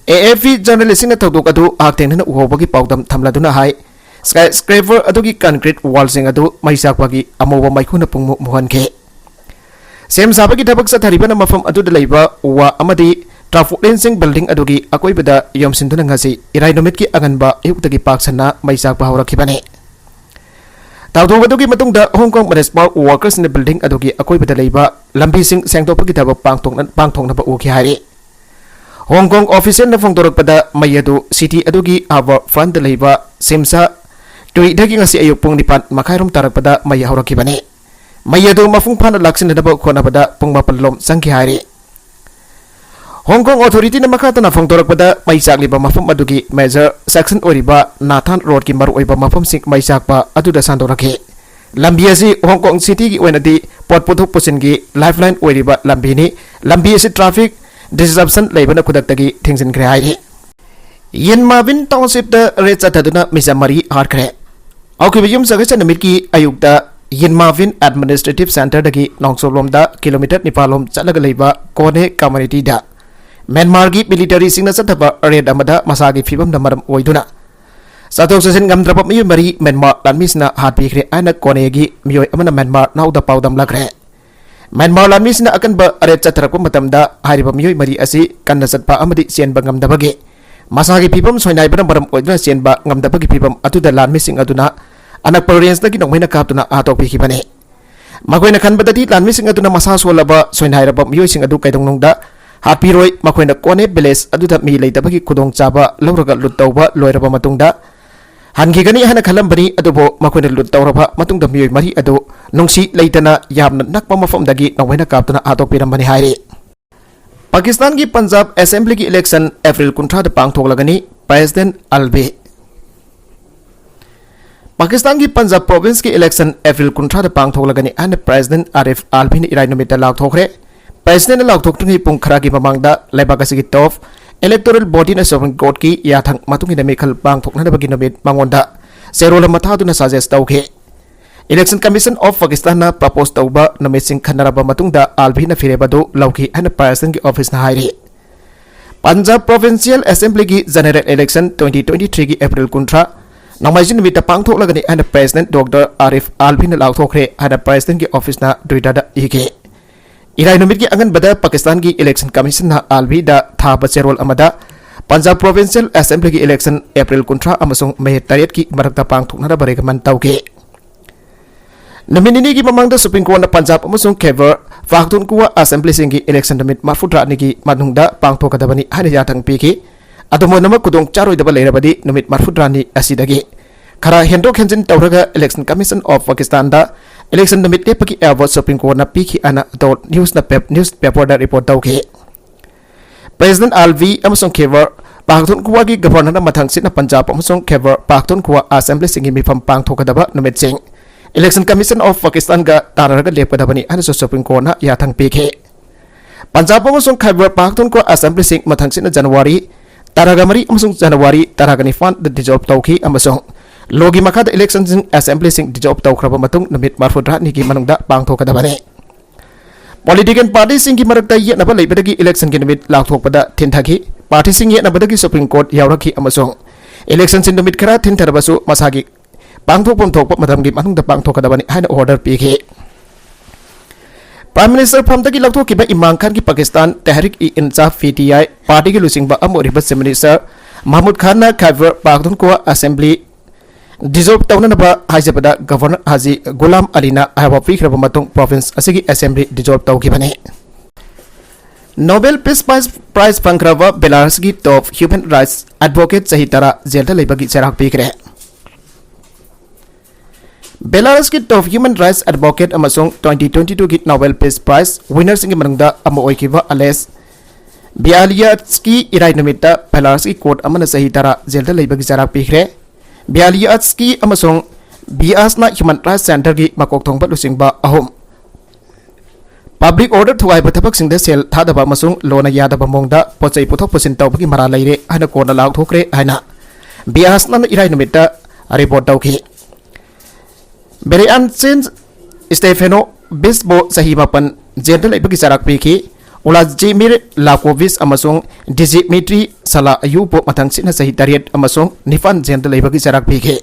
ꯑꯦ ꯑꯦꯐ ꯄꯤ ꯖꯔꯅꯦꯂꯤꯁꯁꯤꯡꯅ ꯊꯧꯗꯣꯛ ꯑꯗꯨ ꯍꯛꯊꯦꯡꯅꯅ ꯎꯍꯧꯕꯒꯤ ꯄꯥꯎꯗꯝ ꯊꯝꯂꯗꯨꯅ ꯍꯥꯏ, ꯁ꯭ꯀꯥꯏ ꯁ꯭ꯀ꯭ꯔꯦꯄꯔ ꯑꯗꯨꯒꯤ ꯀꯟꯀ꯭ꯔꯤꯠ ꯋꯥꯜꯁꯤꯡ ꯑꯗꯨ ꯃꯩ ꯆꯥꯛꯄꯒꯤ ꯑꯃꯧꯕ ꯃꯩꯈꯨꯅ ꯄꯨꯡꯃꯨ ꯃꯨꯍꯟꯈꯤ꯫ ꯁꯦꯝ ꯁꯥꯕꯒꯤ ꯊꯕꯛ ꯆꯠꯊꯔꯤꯕꯅ ꯃꯐꯝ ꯑꯗꯨꯗ ꯂꯩꯕ ꯎ ꯋꯥ ꯑꯃꯗꯤ ꯇ꯭ꯔꯥꯐꯣꯂꯤꯟꯁꯤꯡ ꯕꯤꯜꯗꯤꯡ ꯑꯗꯨꯒꯤ ꯑꯀꯣꯏꯕꯗ ꯌꯣꯝꯁꯤꯟꯗꯨꯅ ꯉꯁꯤ ꯏꯔꯥꯏ ꯅꯨꯃꯤꯠꯀꯤ ꯑꯉꯟꯕ ꯑꯌꯨꯛꯇꯒꯤ ꯄꯥꯛ ꯁꯟꯅ ꯃꯩ ꯆꯥꯛꯄ ꯍꯧꯔꯛꯈꯤꯕꯅꯤ꯫ ꯊꯧꯗꯣꯛ ꯑꯗꯨꯒꯤ ꯃꯇꯨꯡꯗ ꯍꯣꯡ ꯀꯣꯡ ꯃ꯭ꯌꯨꯅꯤꯁꯤꯄꯥꯜ ꯋꯥꯔꯀꯔꯁꯤꯡꯅ ꯕꯤꯜꯗꯤꯡ ꯑꯗꯨꯒꯤ ꯑꯀꯣꯏꯕꯗ ꯂꯩꯕ ꯂꯝꯕꯤꯁꯤꯡ ꯁꯦꯡꯗꯣꯛꯄꯒꯤ ꯊꯕꯛ ꯄꯥꯡꯊꯣꯛꯅ-, ꯄꯥꯡꯊꯣꯛꯅꯕ ꯎꯈꯤ ꯍꯥꯏꯔꯤ꯫ ꯍꯣꯡ ꯀꯣꯡ ꯑꯣꯐꯤꯁꯤꯌꯦꯜꯅ ꯐꯣꯡꯗꯣꯔꯛꯄꯗ ꯃꯩ ꯑꯗꯨ ꯁꯤꯇꯤ ꯑꯗꯨꯒꯤ ꯍꯥꯔꯕꯔ ꯐ꯭ꯔꯟꯠꯇ ꯂꯩꯕ ꯁꯤꯝꯁꯥ ꯇꯨꯏꯗꯒꯤ ꯉꯁꯤ ꯑꯌꯨꯛ ꯄꯨꯡ ꯅꯤꯄꯥꯟ ꯃꯈꯥꯏꯔꯣꯝ ꯇꯥꯔꯛꯄꯗ ꯃꯩ ꯍꯧꯔꯛꯈꯤꯕꯅꯤ꯫ ꯃꯩ ꯑꯗꯨ ꯃꯄꯨꯡ ꯐꯥꯅ ꯂꯥꯛꯁꯤꯟꯅꯅꯕ ꯍꯣꯠꯅꯕꯗ ꯄꯨꯡ ꯃꯥꯄꯟ ꯂꯣꯝ ꯆꯪꯈꯤ ꯍꯥꯏꯔꯤ꯫ ꯍꯣꯡ ꯀꯣꯡ ꯑꯣꯊꯣꯔꯤꯇꯤꯅ ꯃꯈꯥ ꯇꯥꯅ ꯐꯣꯡꯗꯣꯔꯛꯄꯗ, ꯃꯩ ꯆꯥꯛꯂꯤꯕ ꯃꯐꯝ ꯑꯗꯨꯒꯤ ꯃꯦꯖꯔ ꯁꯦꯛꯁꯟ ꯑꯣꯏꯔꯤꯕ ꯅꯥꯊꯥꯟ ꯔꯣꯗꯀꯤ ꯃꯔꯨꯑꯣꯏꯕ ꯃꯐꯝꯁꯤꯡ ꯃꯩ ꯆꯥꯛꯄ ꯑꯗꯨꯗ ꯁꯟꯗꯣꯔꯛꯈꯤ꯫ ꯂꯝꯕꯤ ꯑꯁꯤ ꯍꯣꯡ ꯀꯣꯡ ꯁꯤꯇꯤꯒꯤ ꯑꯣꯏꯅꯗꯤ ꯄꯣꯠ ꯄꯨꯊꯣꯛ ꯄꯨꯁꯤꯟꯒꯤ ꯂꯥꯏꯐꯂꯥꯏꯟ ꯑꯣꯏꯔꯤꯕ ꯂꯝꯕꯤꯅꯤ꯫ ꯂꯝꯕꯤ ꯑꯁꯤ ꯇ꯭ꯔꯥꯐꯤꯛ ꯗꯤꯁꯔꯞꯁꯟ ꯂꯩꯕꯅ ꯈꯨꯗꯛꯇꯒꯤ ꯊꯤꯡꯖꯤꯟꯈ꯭ꯔꯦ ꯍꯥꯏꯔꯤ꯫ ꯌꯤꯟꯃꯥꯕꯤꯟ ꯇꯥꯎꯟꯁꯤꯞꯇ ꯔꯦꯗ ꯆꯠꯊꯗꯨꯅ ꯃꯤꯆꯝ ꯃꯔꯤ ꯍꯥꯠꯈ꯭ꯔꯦ꯫ ꯍꯧꯈꯤꯕ ꯌꯨꯝꯁꯀꯩꯁ ꯅꯨꯃꯤꯠꯀꯤ ꯑꯌꯨꯛꯇ ꯌꯤꯟꯃꯥꯕꯤꯟ ꯑꯦꯗꯃꯤꯅꯤꯁꯇ꯭ꯔꯦꯇꯤꯚ ꯁꯦꯟꯇꯔꯗꯒꯤ ꯅꯣꯡꯆꯨꯞꯂꯣꯝꯗ ꯀꯤꯂꯣꯃꯤꯇꯔ ꯅꯤꯄꯥꯟ ꯂꯣꯝ ꯆꯠꯂꯒ ꯂꯩꯕ ꯀꯣꯅꯦ ꯀꯝꯃꯨꯅꯤꯇꯤꯗ ꯃ꯭ꯌꯥꯟꯃꯥꯔꯒꯤ ꯃꯤꯂꯤꯇꯔꯤꯁꯤꯡꯅ ꯆꯠꯊꯕ ꯔꯦꯗ ꯑꯃꯗ ꯃꯁꯥꯒꯤ ꯐꯤꯕꯝꯅ ꯃꯔꯝ ꯑꯣꯏꯗꯨꯅ ꯆꯠꯊꯣꯛ ꯆꯠꯁꯤꯟ ꯉꯝꯗ꯭ꯔꯕ ꯃꯤꯑꯣꯏ ꯃꯔꯤ ꯃ꯭ꯌꯥꯟꯃꯥꯔ ꯂꯥꯟꯃꯤꯁꯤꯡꯅ ꯍꯥꯠꯄꯤꯈ꯭ꯔꯦ ꯍꯥꯏꯅ ꯀꯣꯅꯦꯒꯤ ꯃꯤꯑꯣꯏ ꯑꯃꯅ ꯃ꯭ꯌꯥꯟꯃꯥꯔ ꯅꯥꯎꯗ ꯄꯥꯎꯗꯝꯂꯛꯈ꯭ꯔꯦ꯫ ꯃ꯭ꯌꯥꯟꯃꯥꯔ ꯂꯥꯟꯃꯤꯁꯤꯡꯅ ꯑꯀꯟꯕ ꯔꯦꯗ ꯆꯠꯊꯔꯛꯄ ꯃꯇꯝꯗ ꯍꯥꯏꯔꯤꯕ ꯃꯤꯑꯣꯏ ꯃꯔꯤ ꯑꯁꯤ ꯀꯟꯅ ꯆꯠꯄ ꯑꯃꯗꯤ ꯆꯦꯟꯕ ꯉꯝꯗꯕꯒꯤ, ꯃꯁꯥꯒꯤ ꯐꯤꯕꯝ ꯁꯣꯏꯅꯥꯏꯕꯅ ꯃꯔꯝ ꯑꯣꯏꯗꯨꯅ ꯆꯦꯟꯕ ꯉꯝꯗꯕꯒꯤ ꯐꯤꯕꯝ ꯑꯗꯨꯗ ꯂꯥꯟꯃꯤꯁꯤꯡ ꯑꯗꯨꯅ ꯑꯅꯛꯄ ꯔꯦꯟꯖꯇꯒꯤ ꯅꯣꯡꯃꯩꯅ ꯀꯥꯞꯇꯨꯅ ꯍꯥꯠꯇꯣꯛꯄꯤꯈꯤꯕꯅꯤ꯫ ꯃꯈꯣꯏꯅ ꯈꯟꯕꯗꯗꯤ ꯂꯥꯟꯃꯤꯁꯤꯡ ꯑꯗꯨꯅ ꯃꯁꯥ ꯁꯣꯜꯂꯕ, ꯁꯣꯏꯅꯥꯏꯔꯕ ꯃꯤꯑꯣꯏꯁꯤꯡ ꯑꯗꯨ ꯀꯩꯗꯧꯅꯨꯡꯗ ꯍꯥꯠꯄꯤꯔꯣꯏ꯫ ꯃꯈꯣꯏꯅ ꯀꯣꯅꯦ ꯚꯤꯂꯦꯖ ꯑꯗꯨꯗ ꯃꯤ ꯂꯩꯇꯕꯒꯤ ꯈꯨꯗꯣꯡꯆꯥꯕ ꯂꯧꯔꯒ ꯂꯨꯠ ꯇꯧꯕ ꯂꯣꯏꯔꯕ ꯃꯇꯨꯡꯗ ꯍꯟꯈꯤꯒꯅꯤ ꯍꯥꯏꯅ ꯈꯜꯂꯝꯕꯅꯤ, ꯑꯗꯨꯕꯨ ꯃꯈꯣꯏꯅ ꯂꯨꯠ ꯇꯧꯔꯕ ꯃꯇꯨꯡꯗ ꯃꯤꯑꯣꯏ ꯃꯔꯤ ꯑꯗꯨ ꯅꯨꯡꯁꯤ ꯂꯩꯇꯅ ꯌꯥꯝꯅ ꯅꯛꯄ ꯃꯐꯝꯗꯒꯤ ꯅꯣꯡꯃꯩꯅ ꯀꯥꯞꯇꯨꯅ ꯍꯥꯠꯇꯣꯛꯄꯤꯔꯝꯕꯅꯤ ꯍꯥꯏꯔꯤ꯫ ꯄꯥꯀꯤꯁꯇꯥꯟꯒꯤ ꯄꯟꯖꯥꯕ ꯑꯦꯁꯦꯝꯕ꯭ꯂꯤꯒꯤ ꯏꯂꯦꯛꯁꯟ ꯑꯦꯄ꯭ꯔꯤꯜ ꯀꯨꯟꯊ꯭ꯔꯥꯗ ꯄꯥꯡꯊꯣꯛꯂꯒꯅꯤ꯫ ꯄ꯭ꯔꯦꯁꯤꯗꯦꯟꯠ ꯑꯜꯕꯤ꯫ ꯄꯥꯀꯤꯁꯇꯥꯟꯒꯤ ꯄꯟꯖꯥꯕ ꯄ꯭ꯔꯣꯚꯤꯟꯁꯀꯤ ꯏꯂꯦꯛꯁꯟ ꯑꯦꯄ꯭ꯔꯤꯜ ꯀꯨꯟꯊ꯭ꯔꯥꯗ ꯄꯥꯡꯊꯣꯛꯂꯒꯅꯤ ꯍꯥꯏꯅ ꯄ꯭ꯔꯦꯁꯤꯗꯦꯟꯠ ꯑꯥꯔꯤꯐ ꯑꯥꯜꯕꯤꯅ ꯏꯔꯥꯏ ꯅꯨꯃꯤꯠꯇ ꯂꯥꯎꯊꯣꯛꯈ꯭ꯔꯦ꯫ ꯄ꯭ꯔꯦꯁꯤꯗꯦꯟꯠꯅ ꯂꯥꯎꯊꯣꯛꯇ꯭ꯔꯤꯉꯩ ꯄꯨꯡ ꯈꯔꯒꯤ ꯃꯃꯥꯡꯗ ꯂꯩꯕꯥꯛ ꯑꯁꯤꯒꯤ ꯇꯣꯞ ꯏꯂꯦꯛꯇꯣꯔꯦꯜ ꯕꯣꯗꯤꯅ ꯁꯨꯄ꯭ꯔꯤꯝ ꯀꯣꯔꯠꯀꯤ ꯌꯥꯊꯪ ꯃꯇꯨꯡ ꯏꯟꯅ ꯃꯤꯈꯜ ꯄꯥꯡꯊꯣꯛꯅꯅꯕꯒꯤ ꯅꯨꯃꯤꯠ ꯃꯉꯣꯟꯗ ꯆꯦꯔꯣꯜ ꯑꯃ ꯊꯥꯗꯨꯅ ꯁꯖꯦꯁ ꯇꯧꯈꯤ꯫ ꯏꯂꯦꯛꯁꯟ ꯀꯃꯤꯁꯟ ꯑꯣꯐ ꯄꯥꯀꯤꯁꯇꯥꯟꯅ ꯄ꯭ꯔꯄꯣꯖ ꯇꯧꯕ ꯅꯨꯃꯤꯠꯁꯤꯡ ꯈꯟꯅꯔꯕ ꯃꯇꯨꯡꯗ ꯑꯥꯜꯕꯤꯅ ꯐꯤꯔꯦꯞ ꯑꯗꯨ ꯂꯧꯈꯤ ꯍꯥꯏꯅ ꯄ꯭ꯔꯦꯁꯤꯗꯦꯟꯠꯀꯤ ꯑꯣꯐꯤꯁꯅ ꯍꯥꯏꯔꯤ꯫ ꯄꯟꯖꯥꯕ ꯄ꯭ꯔꯣꯚꯤꯟꯁꯤꯌꯦꯜ ꯑꯦꯁꯦꯝꯕ꯭ꯂꯤꯒꯤ ꯖꯦꯅꯔꯦꯜ ꯏꯂꯦꯛꯁꯟ ꯇ꯭ꯋꯦꯟꯇꯤ ꯇ꯭ꯋꯦꯟꯇꯤ ꯊ꯭ꯔꯤꯒꯤ ꯑꯦꯄ꯭ꯔꯤꯜ ꯀꯨꯟꯊ꯭ꯔꯥ, ꯅꯣꯡꯃꯥꯏꯖꯤꯡ ꯅꯨꯃꯤꯠꯇ ꯄꯥꯡꯊꯣꯛꯂꯒꯅꯤ ꯍꯥꯏꯅ ꯄ꯭ꯔꯦꯁꯤꯗꯦꯟꯠ ꯗꯣꯛꯇꯔ ꯑꯥꯔꯤꯐ ꯑꯥꯜꯕꯤꯅ ꯂꯥꯎꯊꯣꯛꯈ꯭ꯔꯦ ꯍꯥꯏꯅ ꯄ꯭ꯔꯦꯁꯤꯗꯦꯟꯠꯀꯤ ꯑꯣꯐꯤꯁꯅ ꯇ꯭ꯋꯤꯇꯔꯗ ꯏꯈꯤ꯫ ꯏꯔꯥꯏ ꯅꯨꯃꯤꯠꯀꯤ ꯑꯉꯟꯕꯗ ꯄꯥꯀꯤꯁꯇꯥꯟꯒꯤ ꯏꯂꯦꯛꯁꯟ ꯀꯃꯤꯁꯟꯅ ꯑꯥꯜꯕꯤꯗ ꯊꯥꯕ ꯆꯦꯔꯣꯜ ꯑꯃꯗ ꯄꯟꯖꯥꯕ ꯄ꯭ꯔꯣꯚꯤꯟꯁꯤꯌꯦꯜ ꯑꯦꯁꯦꯝꯕ꯭ꯂꯤꯒꯤ ꯏꯂꯦꯛꯁꯟ ꯑꯦꯄ꯭ꯔꯤꯜ ꯀꯨꯟꯊ꯭ꯔꯥ ꯑꯃꯁꯨꯡ ꯃꯦ ꯇꯔꯦꯠꯀꯤ ꯃꯔꯛꯇ ꯄꯥꯡꯊꯣꯛꯅꯅꯕ ꯔꯤꯀꯃꯦꯟ ꯇꯧꯈꯤ꯫ ꯅꯨꯃꯤꯠ ꯅꯤꯅꯤꯒꯤ ꯃꯃꯥꯡꯗ ꯁꯨꯄ꯭ꯔꯤꯝ ꯀꯣꯔꯠꯅ ꯄꯟꯖꯥꯕ ꯑꯃꯁꯨꯡ ꯈꯩꯕꯔ ꯄꯥꯈꯇꯨꯟꯈ꯭ꯋꯥ ꯑꯦꯁꯦꯝꯕ꯭ꯂꯤꯁꯤꯡꯒꯤ ꯏꯂꯦꯛꯁꯟ ꯅꯨꯃꯤꯠ ꯃꯔꯤꯐꯨꯇꯔꯥꯅꯤꯒꯤ ꯃꯅꯨꯡꯗ ꯄꯥꯡꯊꯣꯛꯀꯗꯕꯅꯤ ꯍꯥꯏꯅ ꯌꯥꯊꯪ ꯄꯤꯈꯤ꯫ ꯑꯗꯨꯝ ꯑꯣꯏꯅꯃꯛ, ꯈꯨꯗꯣꯡ ꯆꯥꯔꯣꯏꯗꯕ ꯂꯩꯔꯕꯗꯤ ꯅꯨꯃꯤꯠ ꯃꯔꯤꯐꯨꯇꯔꯥꯅꯤ ꯑꯁꯤꯗꯒꯤ ꯈꯔ ꯍꯦꯟꯗꯣꯛ ꯍꯦꯟꯖꯤꯟ ꯇꯧꯔꯒ Election Commission of Pakistanꯗ election ꯅꯨꯃꯤꯠ ꯂꯦꯞꯄꯒꯤ ꯑꯌꯥꯕ Supreme Courtꯅ ꯄꯤꯈꯤ ꯍꯥꯏꯅ ꯑꯗꯣ news paperꯗ report ꯇꯧꯈꯤ꯫ President Alvi ꯑꯃꯁꯨꯡ Khyber Pakhtunkhwaꯒꯤ Governorꯅ ꯃꯊꯪꯁꯤꯠꯅ Punjab ꯑꯃꯁꯨꯡ Khyber Pakhtunkhwa Assemblyꯁꯤꯡꯒꯤ ꯃꯤꯐꯝ ꯄꯥꯡꯊꯣꯛꯀꯗꯕ ꯅꯨꯃꯤꯠꯁꯤꯡ Election Commission of Pakistanꯒ ꯇꯥꯟꯅꯔꯒ ꯂꯦꯞꯀꯗꯕꯅꯤ ꯍꯥꯏꯅꯁꯨ Supreme Courtꯅ ꯌꯥꯊꯪ ꯄꯤꯈꯤ꯫ Punjab ꯑꯃꯁꯨꯡ Khyber Pakhtunkhwa Assemblyꯁꯤꯡ ꯃꯊꯪꯁꯤꯠꯅ January ꯇꯔꯥꯒ ꯃꯔꯤ ꯑꯃꯁꯨꯡ January ꯇꯔꯥꯒ ꯅꯤꯄꯥꯟꯗ dissolve ꯇꯧꯈꯤ ꯑꯃꯁꯨꯡ lawꯒꯤ ꯃꯈꯥꯗ electionꯁꯤꯡ assemblyꯁꯤꯡ dissolve ꯇꯧꯈ꯭ꯔꯕ ꯃꯇꯨꯡ ꯅꯨꯃꯤꯠ ꯃꯔꯤꯐꯨꯇꯔꯥꯅꯤꯒꯤ ꯃꯅꯨꯡꯗ ꯄꯥꯡꯊꯣꯛꯀꯗꯕꯅꯤ꯫ Political partyꯁꯤꯡꯒꯤ ꯃꯔꯛꯇ ꯌꯦꯠꯅꯕ ꯂꯩꯕꯗꯒꯤ electionꯒꯤ ꯅꯨꯃꯤꯠ ꯂꯥꯎꯊꯣꯛꯄꯗ ꯊꯤꯟꯊꯈꯤ꯫ Partyꯁꯤꯡ ꯌꯦꯠꯅꯕꯗꯒꯤ Supreme Court ꯌꯥꯎꯔꯛꯈꯤ ꯑꯃꯁꯨꯡ electionꯁꯤ ꯅꯨꯃꯤꯠ ꯈꯔ ꯊꯤꯟꯊꯔꯕꯁꯨ ꯃꯁꯥꯒꯤ ꯄꯥꯡꯊꯣꯛꯐꯝ ꯊꯣꯛꯄ ꯃꯇꯝꯒꯤ ꯃꯅꯨꯡꯗ ꯄꯥꯡꯊꯣꯛꯀꯗꯕꯅꯤ ꯍꯥꯏꯅ order ꯄꯤꯈꯤ꯫ Prime Minister ꯐꯝꯗꯒꯤ ꯂꯧꯊꯣꯛꯈꯤꯕ ꯏꯝꯔꯥꯟ ꯈꯥꯟꯒꯤ Pakistan Tehreek-e-Insaf, P T I, partyꯒꯤ ꯂꯨꯆꯤꯡꯕ ꯑꯃ ꯑꯣꯏꯔꯤꯕ Chief Minister Mahmood Khanꯅ Khyber Pakhtunkhwa Assembly dissolve ꯇꯧꯅꯅꯕ ꯍꯥꯏꯖꯕꯗ Governor Haji Ghulam Aliꯅ ꯑꯌꯥꯕ ꯄꯤꯈ꯭ꯔꯕ ꯃꯇꯨꯡ province ꯑꯁꯤꯒꯤ assembly dissolve ꯇꯧꯈꯤꯕꯅꯤ꯫ Nobel Peace Prize, Prize ꯐꯪꯈ꯭ꯔꯕ Belarusꯀꯤ top human rights advocate ꯆꯍꯤ ꯇꯔꯥ ꯖꯦꯜꯗ ꯂꯩꯕꯒꯤ ꯆꯩꯔꯥꯛ ꯄꯤꯈ꯭ꯔꯦ꯫ Belarusꯀꯤ top human rights advocate ꯑꯃꯁꯨꯡ twenty twenty twoꯒꯤ Nobel Peace Prize winnerꯁꯤꯡꯒꯤ ꯃꯅꯨꯡꯗ ꯑꯃ ꯑꯣꯏꯈꯤꯕ Ales Bialiatski ꯏꯔꯥꯏ ꯅꯨꯃꯤꯠꯇ Belarusꯀꯤ court ꯑꯃꯅ ꯆꯍꯤ ꯇꯔꯥ ꯖꯦꯜꯗ ꯂꯩꯕꯒꯤ ꯆꯩꯔꯥꯛ ꯄꯤꯈ꯭ꯔꯦ꯫ Bialiatski ꯑꯃꯁꯨꯡ Biasna Human Rights Centerꯒꯤ ꯃꯀꯣꯛ ꯊꯣꯡꯕ ꯂꯨꯆꯤꯡꯕ ꯑꯍꯨꯝ public order ꯊꯨꯒꯥꯏꯕ ꯊꯕꯛꯁꯤꯡꯗ ꯁꯦꯜ ꯊꯥꯗꯕ ꯑꯃꯁꯨꯡ ꯂꯣꯅ ꯌꯥꯗꯕ ꯃꯑꯣꯡꯗ ꯄꯣꯠꯆꯩ ꯄꯨꯊꯣꯛ ꯄꯨꯁꯤꯟ ꯇꯧꯕꯒꯤ ꯃꯔꯥꯜ ꯂꯩꯔꯦ ꯍꯥꯏꯅ ꯀꯣꯟꯅ ꯂꯥꯎꯊꯣꯛꯈ꯭ꯔꯦ ꯍꯥꯏꯅ Biasnaꯅ ꯏꯔꯥꯏ ꯅꯨꯃꯤꯠꯇ report ꯇꯧꯈꯤ꯫ Bereansin Stefanovicꯕꯨ ꯆꯍꯤ ꯃꯥꯄꯟ ꯖꯦꯜꯗ ꯂꯩꯕꯒꯤ ꯆꯩꯔꯥꯛ ꯄꯤꯈꯤ꯫ Ulazimir Lakovich ꯑꯃꯁꯨꯡ Dzmitry Salaiyevꯕꯨ ꯃꯊꯪꯁꯤꯠꯅ ꯆꯍꯤ ꯇꯔꯦꯠ ꯑꯃꯁꯨꯡ ꯅꯤꯄꯥꯟ ꯖꯦꯜꯗ ꯂꯩꯕꯒꯤ ꯆꯩꯔꯥꯛ ꯄꯤꯈꯤ꯫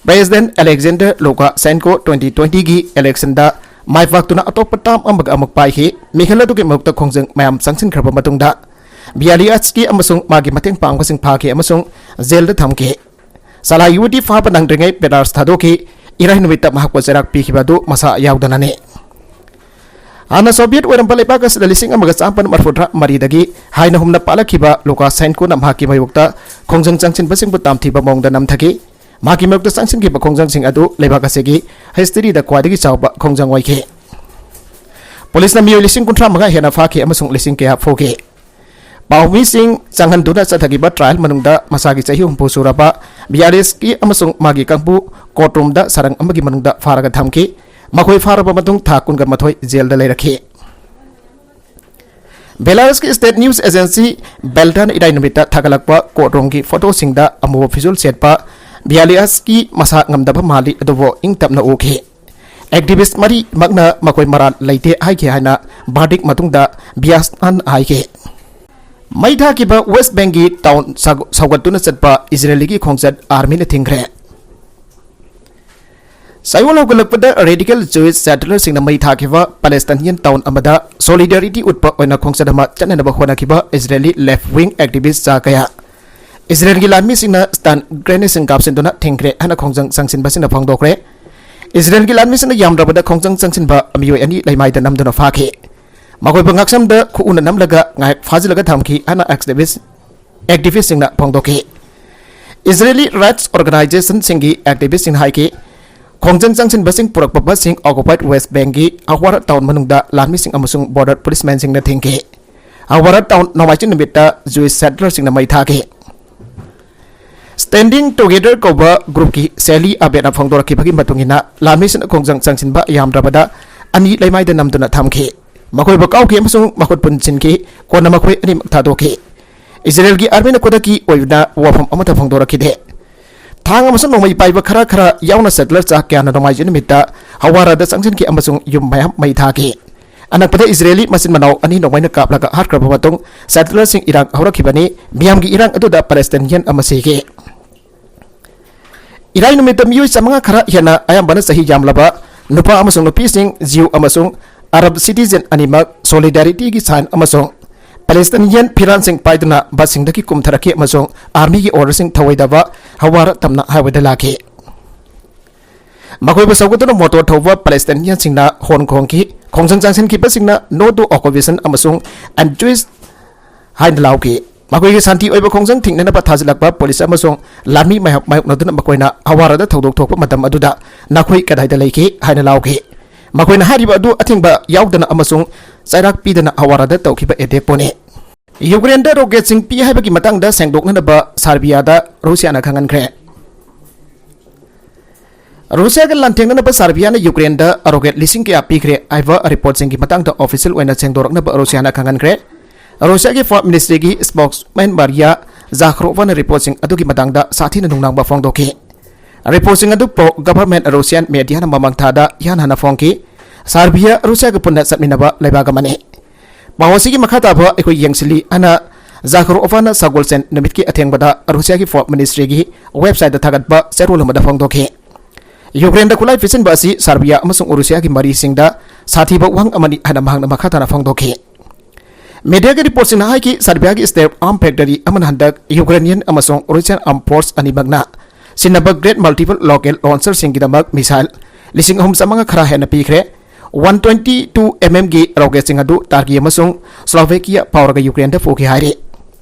President Alexander Lukashenko twenty twentyꯒꯤ electionꯗ ꯃꯥꯏ ꯄꯥꯛꯇꯨꯅ ꯑꯇꯣꯞꯄ term ꯑꯃꯒ ꯑꯃꯨꯛ ꯄꯥꯏꯈꯤ꯫ ꯃꯤꯈꯜ ꯑꯗꯨꯒꯤ ꯃꯍꯨꯠꯇ ꯈꯣꯡꯖꯪ ꯃꯌꯥꯝ ꯆꯪꯁꯤꯟꯈ꯭ꯔꯕ ꯃꯇꯨꯡꯗ Bialiatski ꯑꯃꯁꯨꯡ ꯃꯥꯒꯤ ꯃꯇꯦꯡ ꯄꯥꯡꯕꯁꯤꯡ ꯐꯥꯈꯤ ꯑꯃꯁꯨꯡ ꯖꯦꯜꯗ ꯊꯝꯈꯤ꯫ Salaiyevꯗꯤ ꯐꯥꯕ ꯅꯪꯗ꯭ꯔꯤꯉꯩ Belarus ꯊꯥꯗꯣꯛꯈꯤ꯫ ꯏꯔꯥꯏ ꯅꯨꯃꯤꯠꯇ ꯃꯍꯥꯛꯄꯨ ꯆꯩꯔꯥꯛ ꯄꯤꯈꯤꯕ ꯑꯗꯨ ꯃꯁꯥ ꯌꯥꯎꯗꯅꯅꯤ꯫ ꯍꯥꯟꯅ Soviet ꯑꯣꯏꯔꯝꯕ ꯂꯩꯕꯥꯛ ꯑꯁꯤꯗ ꯂꯤꯁꯤꯡ ꯑꯃꯒ ꯆꯥꯃꯥꯄꯟ ꯃꯔꯤꯐꯨꯇꯔꯥ ꯃꯔꯤꯗꯒꯤ ꯍꯥꯏꯅ ꯍꯨꯝꯅ ꯄꯥꯜꯂꯛꯈꯤꯕ Lukashenkoꯅ ꯃꯍꯥꯛꯀꯤ ꯃꯥꯌꯣꯛꯇ ꯈꯣꯡꯖꯪ ꯆꯪꯁꯤꯟꯕꯁꯤꯡꯕꯨ ꯇꯥꯝꯊꯤꯕ ꯃꯑꯣꯡꯗ ꯅꯝꯊꯈꯤ꯫ ꯃꯍꯥꯛꯀꯤ ꯃꯔꯛꯇ ꯆꯪꯁꯤꯟꯈꯤꯕ ꯈꯣꯡꯖꯪꯁꯤꯡ ꯑꯗꯨ ꯂꯩꯕꯥꯛ ꯑꯁꯤꯒꯤ historyꯗ ꯈ꯭ꯋꯥꯏꯗꯒꯤ ꯆꯥꯎꯕ ꯈꯣꯡꯖꯪ ꯑꯣꯏꯈꯤ꯫ ꯄꯨꯂꯤꯁꯅ ꯃꯤꯑꯣꯏ ꯂꯤꯁꯤꯡ ꯀꯨꯟꯊ꯭ꯔꯥ ꯃꯉꯥ ꯍꯦꯟꯅ ꯐꯥꯈꯤ ꯑꯃꯁꯨꯡ ꯂꯤꯁꯤꯡ ꯀꯌꯥ ꯐꯨꯈꯤ꯫ ꯄꯥꯎꯃꯤꯁꯤꯡ ꯆꯪꯍꯟꯗꯨꯅ ꯆꯠꯊꯈꯤꯕ trial ꯃꯅꯨꯡꯗ ꯃꯁꯥꯒꯤ ꯆꯍꯤ ꯍꯨꯝꯐꯨ ꯁꯨꯔꯕ ꯕꯤꯌꯥꯔꯤꯁꯀꯤ ꯑꯃꯁꯨꯡ ꯃꯥꯒꯤ ꯀꯥꯡꯕꯨ courtroomꯗ ꯁꯔꯪ ꯑꯃꯒꯤ ꯃꯅꯨꯡꯗ ꯐꯥꯔꯒ ꯊꯝꯈꯤ꯫ ꯃꯈꯣꯏ ꯐꯥꯔꯕ ꯃꯇꯨꯡ ꯊꯥ ꯀꯨꯟꯒ ꯃꯥꯊꯣꯏ jailꯗ ꯂꯩꯔꯛꯈꯤ꯫ ꯕꯦꯂꯥꯔꯁꯀꯤ state news agency ꯕꯦꯜꯗꯥꯅ ꯏꯔꯥꯏ ꯅꯨꯃꯤꯠꯇ ꯊꯥꯒꯠꯂꯛꯄ courtroomꯒꯤ photoꯁꯤꯡꯗ ꯑꯃꯨꯕ ꯐꯤꯖꯣꯜ ꯁꯦꯠꯄ ꯕꯤꯌꯥꯂꯤꯌꯥꯁꯀꯤ ꯃꯁꯥ ꯉꯝꯗꯕ ꯃꯥꯜꯂꯤ, ꯑꯗꯨꯕꯨ ꯏꯪ ꯇꯞꯅ ꯎꯈꯤ꯫ Activist ꯃꯔꯤꯃꯛꯅ ꯃꯈꯣꯏ ꯃꯔꯥꯜ ꯂꯩꯇꯦ ꯍꯥꯏꯈꯤ ꯍꯥꯏꯅ verdict ꯃꯇꯨꯡꯗ ꯕꯤꯌꯥꯁꯅꯥꯟ ꯍꯥꯏꯈꯤ꯫ ꯃꯩ ꯊꯥꯈꯤꯕ West Bankꯒꯤ town ꯁꯥꯎ-, ꯁꯧꯒꯠꯇꯨꯅ ꯆꯠꯄ ꯏꯖꯔꯦꯂꯤꯒꯤ ꯈꯣꯡꯆꯠ armyꯅ ꯊꯤꯡꯈ꯭ꯔꯦ꯫ ꯆꯌꯣꯜ ꯍꯧꯒꯠꯂꯛꯄꯗ radical Jewish settlerꯁꯤꯡꯅ ꯃꯩ ꯊꯥꯈꯤꯕ Palestinian town ꯑꯃꯗ solidarity ꯎꯠꯄ ꯑꯣꯏꯅ ꯈꯣꯡꯆꯠ ꯑꯃ ꯆꯠꯅꯅꯕ ꯍꯣꯠꯅꯈꯤꯕ Israeli left wing activist ꯆꯥ ꯀꯌꯥ ꯏꯖꯔꯦꯜꯒꯤ ꯂꯥꯟꯃꯤꯁꯤꯡꯅ stun grenadeꯁꯤꯡ ꯀꯥꯞꯁꯤꯟꯗꯨꯅ ꯊꯤꯡꯈ꯭ꯔꯦ ꯍꯥꯏꯅ ꯈꯣꯡꯖꯪ ꯆꯪꯁꯤꯟꯕꯁꯤꯡꯅ ꯐꯣꯡꯗꯣꯛꯈ꯭ꯔꯦ꯫ ꯏꯖꯔꯦꯜꯒꯤ ꯂꯥꯟꯃꯤꯁꯤꯡꯅ ꯌꯥꯝꯗ꯭ꯔꯕꯗ ꯈꯣꯡꯖꯪ ꯆꯪꯁꯤꯟꯕ ꯃꯤꯑꯣꯏ ꯑꯅꯤ ꯂꯩꯃꯥꯏꯗ ꯅꯝꯗꯨꯅ ꯐꯥꯈꯤ꯫ ꯃꯈꯣꯏꯕꯨ ꯉꯥꯛꯁꯝꯗ ꯈꯨꯎꯅ ꯅꯝꯂꯒ ꯉꯥꯏꯍꯥꯛ ꯐꯥꯖꯤꯜꯂꯒ ꯊꯝꯈꯤ ꯍꯥꯏꯅ activist activistꯁꯤꯡꯅ ꯐꯣꯡꯗꯣꯛꯈꯤ꯫ Israeli rights organizationꯁꯤꯡꯒꯤ activistꯁꯤꯡꯅ ꯍꯥꯏꯈꯤ, ꯈꯣꯡꯖꯪ ꯆꯪꯁꯤꯟꯕꯁꯤꯡ ꯄꯨꯔꯛꯄ busꯁꯤꯡ occupied West Bankꯒꯤ ꯍꯋꯥꯔꯥ town ꯃꯅꯨꯡꯗ ꯂꯥꯟꯃꯤꯁꯤꯡ ꯑꯃꯁꯨꯡ border policemenꯁꯤꯡꯅ ꯊꯤꯡꯈꯤ꯫ ꯍꯋꯥꯔꯥ town ꯅꯣꯡꯃꯥꯏꯖꯤꯡ ꯅꯨꯃꯤꯠꯇ Jewish settlerꯁꯤꯡꯅ ꯃꯩ ꯊꯥꯈꯤ꯫ Standing Together ꯀꯧꯕ groupꯀꯤ ꯁꯦꯂꯤ ꯑꯕꯦꯠꯅ ꯐꯣꯡꯗꯣꯔꯛꯈꯤꯕꯒꯤ ꯃꯇꯨꯡ ꯏꯟꯅ, ꯂꯥꯟꯃꯤꯁꯤꯡꯅ ꯈꯣꯡꯖꯪ ꯆꯪꯁꯤꯟꯕ ꯌꯥꯝꯗ꯭ꯔꯕꯗ ꯑꯅꯤ ꯂꯩꯃꯥꯏꯗ ꯅꯝꯗꯨꯅ ꯊꯝꯈꯤ꯫ ꯃꯈꯣꯏꯕꯨ ꯀꯥꯎꯈꯤ ꯑꯃꯁꯨꯡ ꯃꯈꯨꯠ ꯄꯨꯟꯁꯤꯟꯈꯤ꯫ ꯀꯣꯟꯅ ꯃꯈꯣꯏ ꯑꯅꯤꯃꯛ ꯊꯥꯗꯣꯛꯈꯤ꯫ ꯏꯖꯔꯦꯜꯒꯤ armyꯅ ꯈꯨꯗꯛꯀꯤ ꯑꯣꯏꯅ ꯋꯥꯐꯝ ꯑꯃꯠꯇ ꯐꯣꯡꯗꯣꯔꯛꯈꯤꯗꯦ꯫ ꯊꯥꯡ ꯑꯃꯁꯨꯡ ꯅꯣꯡꯃꯩ ꯄꯥꯏꯕ ꯈꯔ ꯈꯔ ꯌꯥꯎꯅ settler ꯆꯥ ꯀꯌꯥꯅ ꯅꯣꯡꯃꯥꯏꯖꯤꯡ ꯅꯨꯃꯤꯠꯇ ꯍꯋꯥꯔꯥꯗ ꯆꯪꯁꯤꯟꯈꯤ ꯑꯃꯁꯨꯡ ꯌꯨꯝ ꯃꯌꯥꯝ ꯃꯩ ꯊꯥꯈꯤ꯫ ꯑꯅꯛꯄꯗ ꯏꯖꯔꯦꯂꯤ ꯃꯆꯤꯟ ꯃꯅꯥꯎ ꯑꯅꯤ ꯅꯣꯡꯃꯩꯅ ꯀꯥꯞꯂꯒ ꯍꯥꯠꯈ꯭ꯔꯕ ꯃꯇꯨꯡ settlerꯁꯤꯡ ꯏꯔꯥꯡ ꯍꯧꯔꯛꯈꯤꯕꯅꯤ꯫ ꯃꯤꯌꯥꯝꯒꯤ ꯏꯔꯥꯡ ꯑꯗꯨꯗ Palestinian ꯑꯃ ꯁꯤꯈꯤ꯫ ꯏꯔꯥꯏ ꯅꯨꯃꯤꯠꯇ ꯃꯤꯑꯣꯏ ꯆꯥꯃꯉꯥ ꯈꯔ ꯍꯦꯟꯅ, ꯑꯌꯥꯝꯕꯅ ꯆꯍꯤ ꯌꯥꯝꯂꯕ ꯅꯨꯄꯥ ꯑꯃꯁꯨꯡ ꯅꯨꯄꯤꯁꯤꯡ, Jew ꯑꯃꯁꯨꯡ Arab citizen ꯑꯅꯤꯃꯛ, solidarity ꯒꯤ sign ꯑꯃꯁꯨꯡ Palestinian ꯐꯤꯔꯥꯜꯁꯤꯡ ꯄꯥꯏꯗꯨꯅ busꯁꯤꯡꯗꯒꯤ ꯀꯨꯝꯊꯔꯛꯈꯤ ꯑꯃꯁꯨꯡ armyꯒꯤ orderꯁꯤꯡ ꯊꯧꯑꯣꯏꯗꯕ ꯍꯋꯥꯔꯥ ꯇꯝꯅ highwayꯗ ꯂꯥꯛꯈꯤ꯫ ꯃꯈꯣꯏꯕꯨ ꯁꯧꯒꯠꯇꯨꯅ motor ꯊꯧꯕ Palestinianꯁꯤꯡꯅ horn ꯈꯣꯡꯈꯤ꯫ ꯈꯣꯡꯖꯪ ꯆꯪꯁꯤꯟꯈꯤꯕꯁꯤꯡꯅ "No to occupation" ꯑꯃꯁꯨꯡ "End Jewish" ꯍꯥꯏꯅ ꯂꯥꯎꯈꯤ꯫ ꯃꯈꯣꯏꯒꯤ ꯁꯥꯟꯇꯤ ꯑꯣꯏꯕ ꯈꯣꯡꯖꯪ ꯊꯤꯡꯅꯅꯕ ꯊꯥꯖꯤꯜꯂꯛꯄ ꯄꯨꯂꯤꯁ ꯑꯃꯁꯨꯡ ꯂꯥꯟꯃꯤ ꯃꯥꯌꯣꯛ-, ꯃꯥꯌꯣꯛꯅꯗꯨꯅ ꯃꯈꯣꯏꯅ ꯍꯋꯥꯔꯥꯗ ꯊꯧꯗꯣꯛ ꯊꯣꯛꯄ ꯃꯇꯝ ꯑꯗꯨꯗ "ꯅꯈꯣꯏ ꯀꯗꯥꯏꯗ ꯂꯩꯈꯤ?" ꯍꯥꯏꯅ ꯂꯥꯎꯈꯤ꯫ ꯃꯈꯣꯏꯅ ꯍꯥꯏꯔꯤꯕ ꯑꯗꯨ ꯑꯊꯤꯡꯕ ꯌꯥꯎꯗꯅ ꯑꯃꯁꯨꯡ ꯆꯩꯔꯥꯛ ꯄꯤꯗꯅ ꯍꯋꯥꯔꯥꯗ ꯇꯧꯈꯤꯕ ꯑꯦꯇꯦꯛꯄꯨꯅꯤ꯫ ꯌꯨꯀ꯭ꯔꯦꯟꯗ ꯔꯣꯀꯦꯠꯁꯤꯡ ꯄꯤ ꯍꯥꯏꯕꯒꯤ ꯃꯇꯥꯡꯗ ꯁꯦꯡꯗꯣꯛꯅꯅꯕ ꯁꯥꯔꯕꯤꯌꯥꯗ ꯔꯨꯁꯤꯌꯥꯅ ꯈꯪꯍꯟꯈ꯭ꯔꯦ꯫ ꯔꯨꯁꯤꯌꯥꯒ ꯂꯥꯟꯊꯦꯡꯅꯅꯕ ꯁꯥꯔꯕꯤꯌꯥꯅ ꯌꯨꯀ꯭ꯔꯦꯟꯗ ꯔꯣꯀꯦꯠ ꯂꯤꯁꯤꯡ ꯀꯌꯥ ꯄꯤꯈ꯭ꯔꯦ ꯍꯥꯏꯕ ꯔꯤꯄꯣꯔꯠꯁꯤꯡꯒꯤ ꯃꯇꯥꯡꯗ ꯑꯣꯐꯤꯁꯤꯌꯦꯜ ꯑꯣꯏꯅ ꯁꯦꯡꯗꯣꯔꯛꯅꯕ ꯔꯨꯁꯤꯌꯥꯅ ꯈꯪꯍꯟꯈ꯭ꯔꯦ꯫ ꯔꯨꯁꯤꯌꯥꯒꯤ ꯐꯣꯔꯦꯟ ꯃꯤꯅꯤꯁꯇ꯭ꯔꯤꯒꯤ ꯁ꯭ꯄꯣꯛꯁꯃꯦꯟ ꯃꯥꯔꯤꯌꯥ ꯖꯥꯈ꯭ꯔꯣꯚꯥꯅ ꯔꯤꯄꯣꯔꯠꯁꯤꯡ ꯑꯗꯨꯒꯤ ꯃꯇꯥꯡꯗ ꯁꯥꯊꯤꯅ ꯅꯨꯡꯅꯥꯡꯕ ꯐꯣꯡꯗꯣꯛꯈꯤ꯫ ꯔꯤꯄꯣꯔꯠꯁꯤꯡ ꯑꯗꯨ ꯄ꯭ꯔꯣ ꯒꯚꯔꯟꯃꯦꯟꯠ ꯔꯨꯁꯤꯌꯥꯟ ꯃꯦꯗꯤꯌꯥꯅ ꯃꯃꯥꯡ ꯊꯥꯗ ꯏꯍꯥꯟ ꯍꯥꯟꯅ ꯐꯣꯡꯈꯤ꯫ ꯁꯥꯔꯕꯤꯌꯥ ꯔꯨꯁꯤꯌꯥꯒ ꯄꯨꯟꯅ ꯆꯠꯃꯤꯟꯅꯕ ꯂꯩꯕꯥꯛ ꯑꯃꯅꯤ꯫ ꯄꯥꯎ ꯑꯁꯤꯒꯤ ꯃꯈꯥ ꯇꯥꯕ ꯑꯩꯈꯣꯏ ꯌꯦꯡꯁꯤꯜꯂꯤ ꯍꯥꯏꯅ ꯖꯥꯈꯔꯣꯚꯥꯅ ꯁꯒꯣꯜꯁꯦꯟ ꯅꯨꯃꯤꯠꯀꯤ ꯑꯊꯦꯡꯕꯗ ꯔꯨꯁꯤꯌꯥꯒꯤ ꯐꯣꯔꯦꯟ ꯃꯤꯅꯤꯁꯇ꯭ꯔꯤꯒꯤ ꯋꯦꯕꯁꯥꯏꯠꯇ ꯊꯥꯒꯠꯄ ꯆꯦꯔꯣꯜ ꯑꯃꯗ ꯐꯣꯡꯗꯣꯛꯈꯤ꯫ ꯌꯨꯀ꯭ꯔꯦꯟꯗ ꯈꯨꯠꯂꯥꯏ ꯄꯤꯁꯤꯟꯕ ꯑꯁꯤ ꯁꯥꯔꯕꯤꯌꯥ ꯑꯃꯁꯨꯡ ꯔꯨꯁꯤꯌꯥꯒꯤ ꯃꯔꯤꯁꯤꯡꯗ ꯁꯥꯊꯤꯕ ꯋꯥꯍꯪ ꯑꯃꯅꯤ ꯍꯥꯏꯅ ꯃꯍꯥꯛꯅ ꯃꯈꯥ ꯇꯥꯅ ꯐꯣꯡꯗꯣꯛꯈꯤ꯫ ꯃꯦꯗꯤꯌꯥꯒꯤ ꯔꯤꯄꯣꯔꯠꯁꯤꯡꯅ ꯍꯥꯏꯈꯤ, ꯁꯥꯔꯕꯤꯌꯥꯒꯤ ꯁ꯭ꯇꯦꯞ ꯑꯥꯔꯝ ꯐꯦꯛꯇꯔꯤ ꯑꯃꯅ ꯍꯟꯗꯛ ꯌꯨꯀ꯭ꯔꯦꯅꯤꯌꯟ ꯑꯃꯁꯨꯡ ꯔꯨꯁꯤꯌꯟ ꯑꯥꯔꯝ ꯐꯣꯔꯁ ꯑꯅꯤꯃꯛꯅ ꯁꯤꯟꯅꯕ ꯒ꯭ꯔꯦꯠ ꯃꯜꯇꯤꯄꯜ ꯂꯣꯀꯦꯜ ꯂꯣꯟꯆꯔꯁꯤꯡꯒꯤꯗꯃꯛ ꯃꯤꯁꯥꯏꯜ ꯂꯤꯁꯤꯡ ꯑꯍꯨꯝ ꯆꯥꯝꯃꯉꯥ ꯈꯔ ꯍꯦꯟꯅ ꯄꯤꯈ꯭ꯔꯦ꯫ ꯋꯥꯟ ꯇ꯭ꯋꯦꯟꯇꯤ ꯇꯨ ꯑꯦꯝ ꯑꯦꯝꯒꯤ ꯔꯣꯀꯦꯠꯁꯤꯡ ꯑꯗꯨ ꯇꯥꯔꯀꯤ ꯑꯃꯁꯨꯡ ꯁ꯭ꯂꯣꯚꯦꯀꯤꯌꯥ ꯐꯥꯎꯔꯒ ꯌꯨꯀ꯭ꯔꯦꯟꯗ ꯄꯨꯈꯤ ꯍꯥꯏꯔꯤ꯫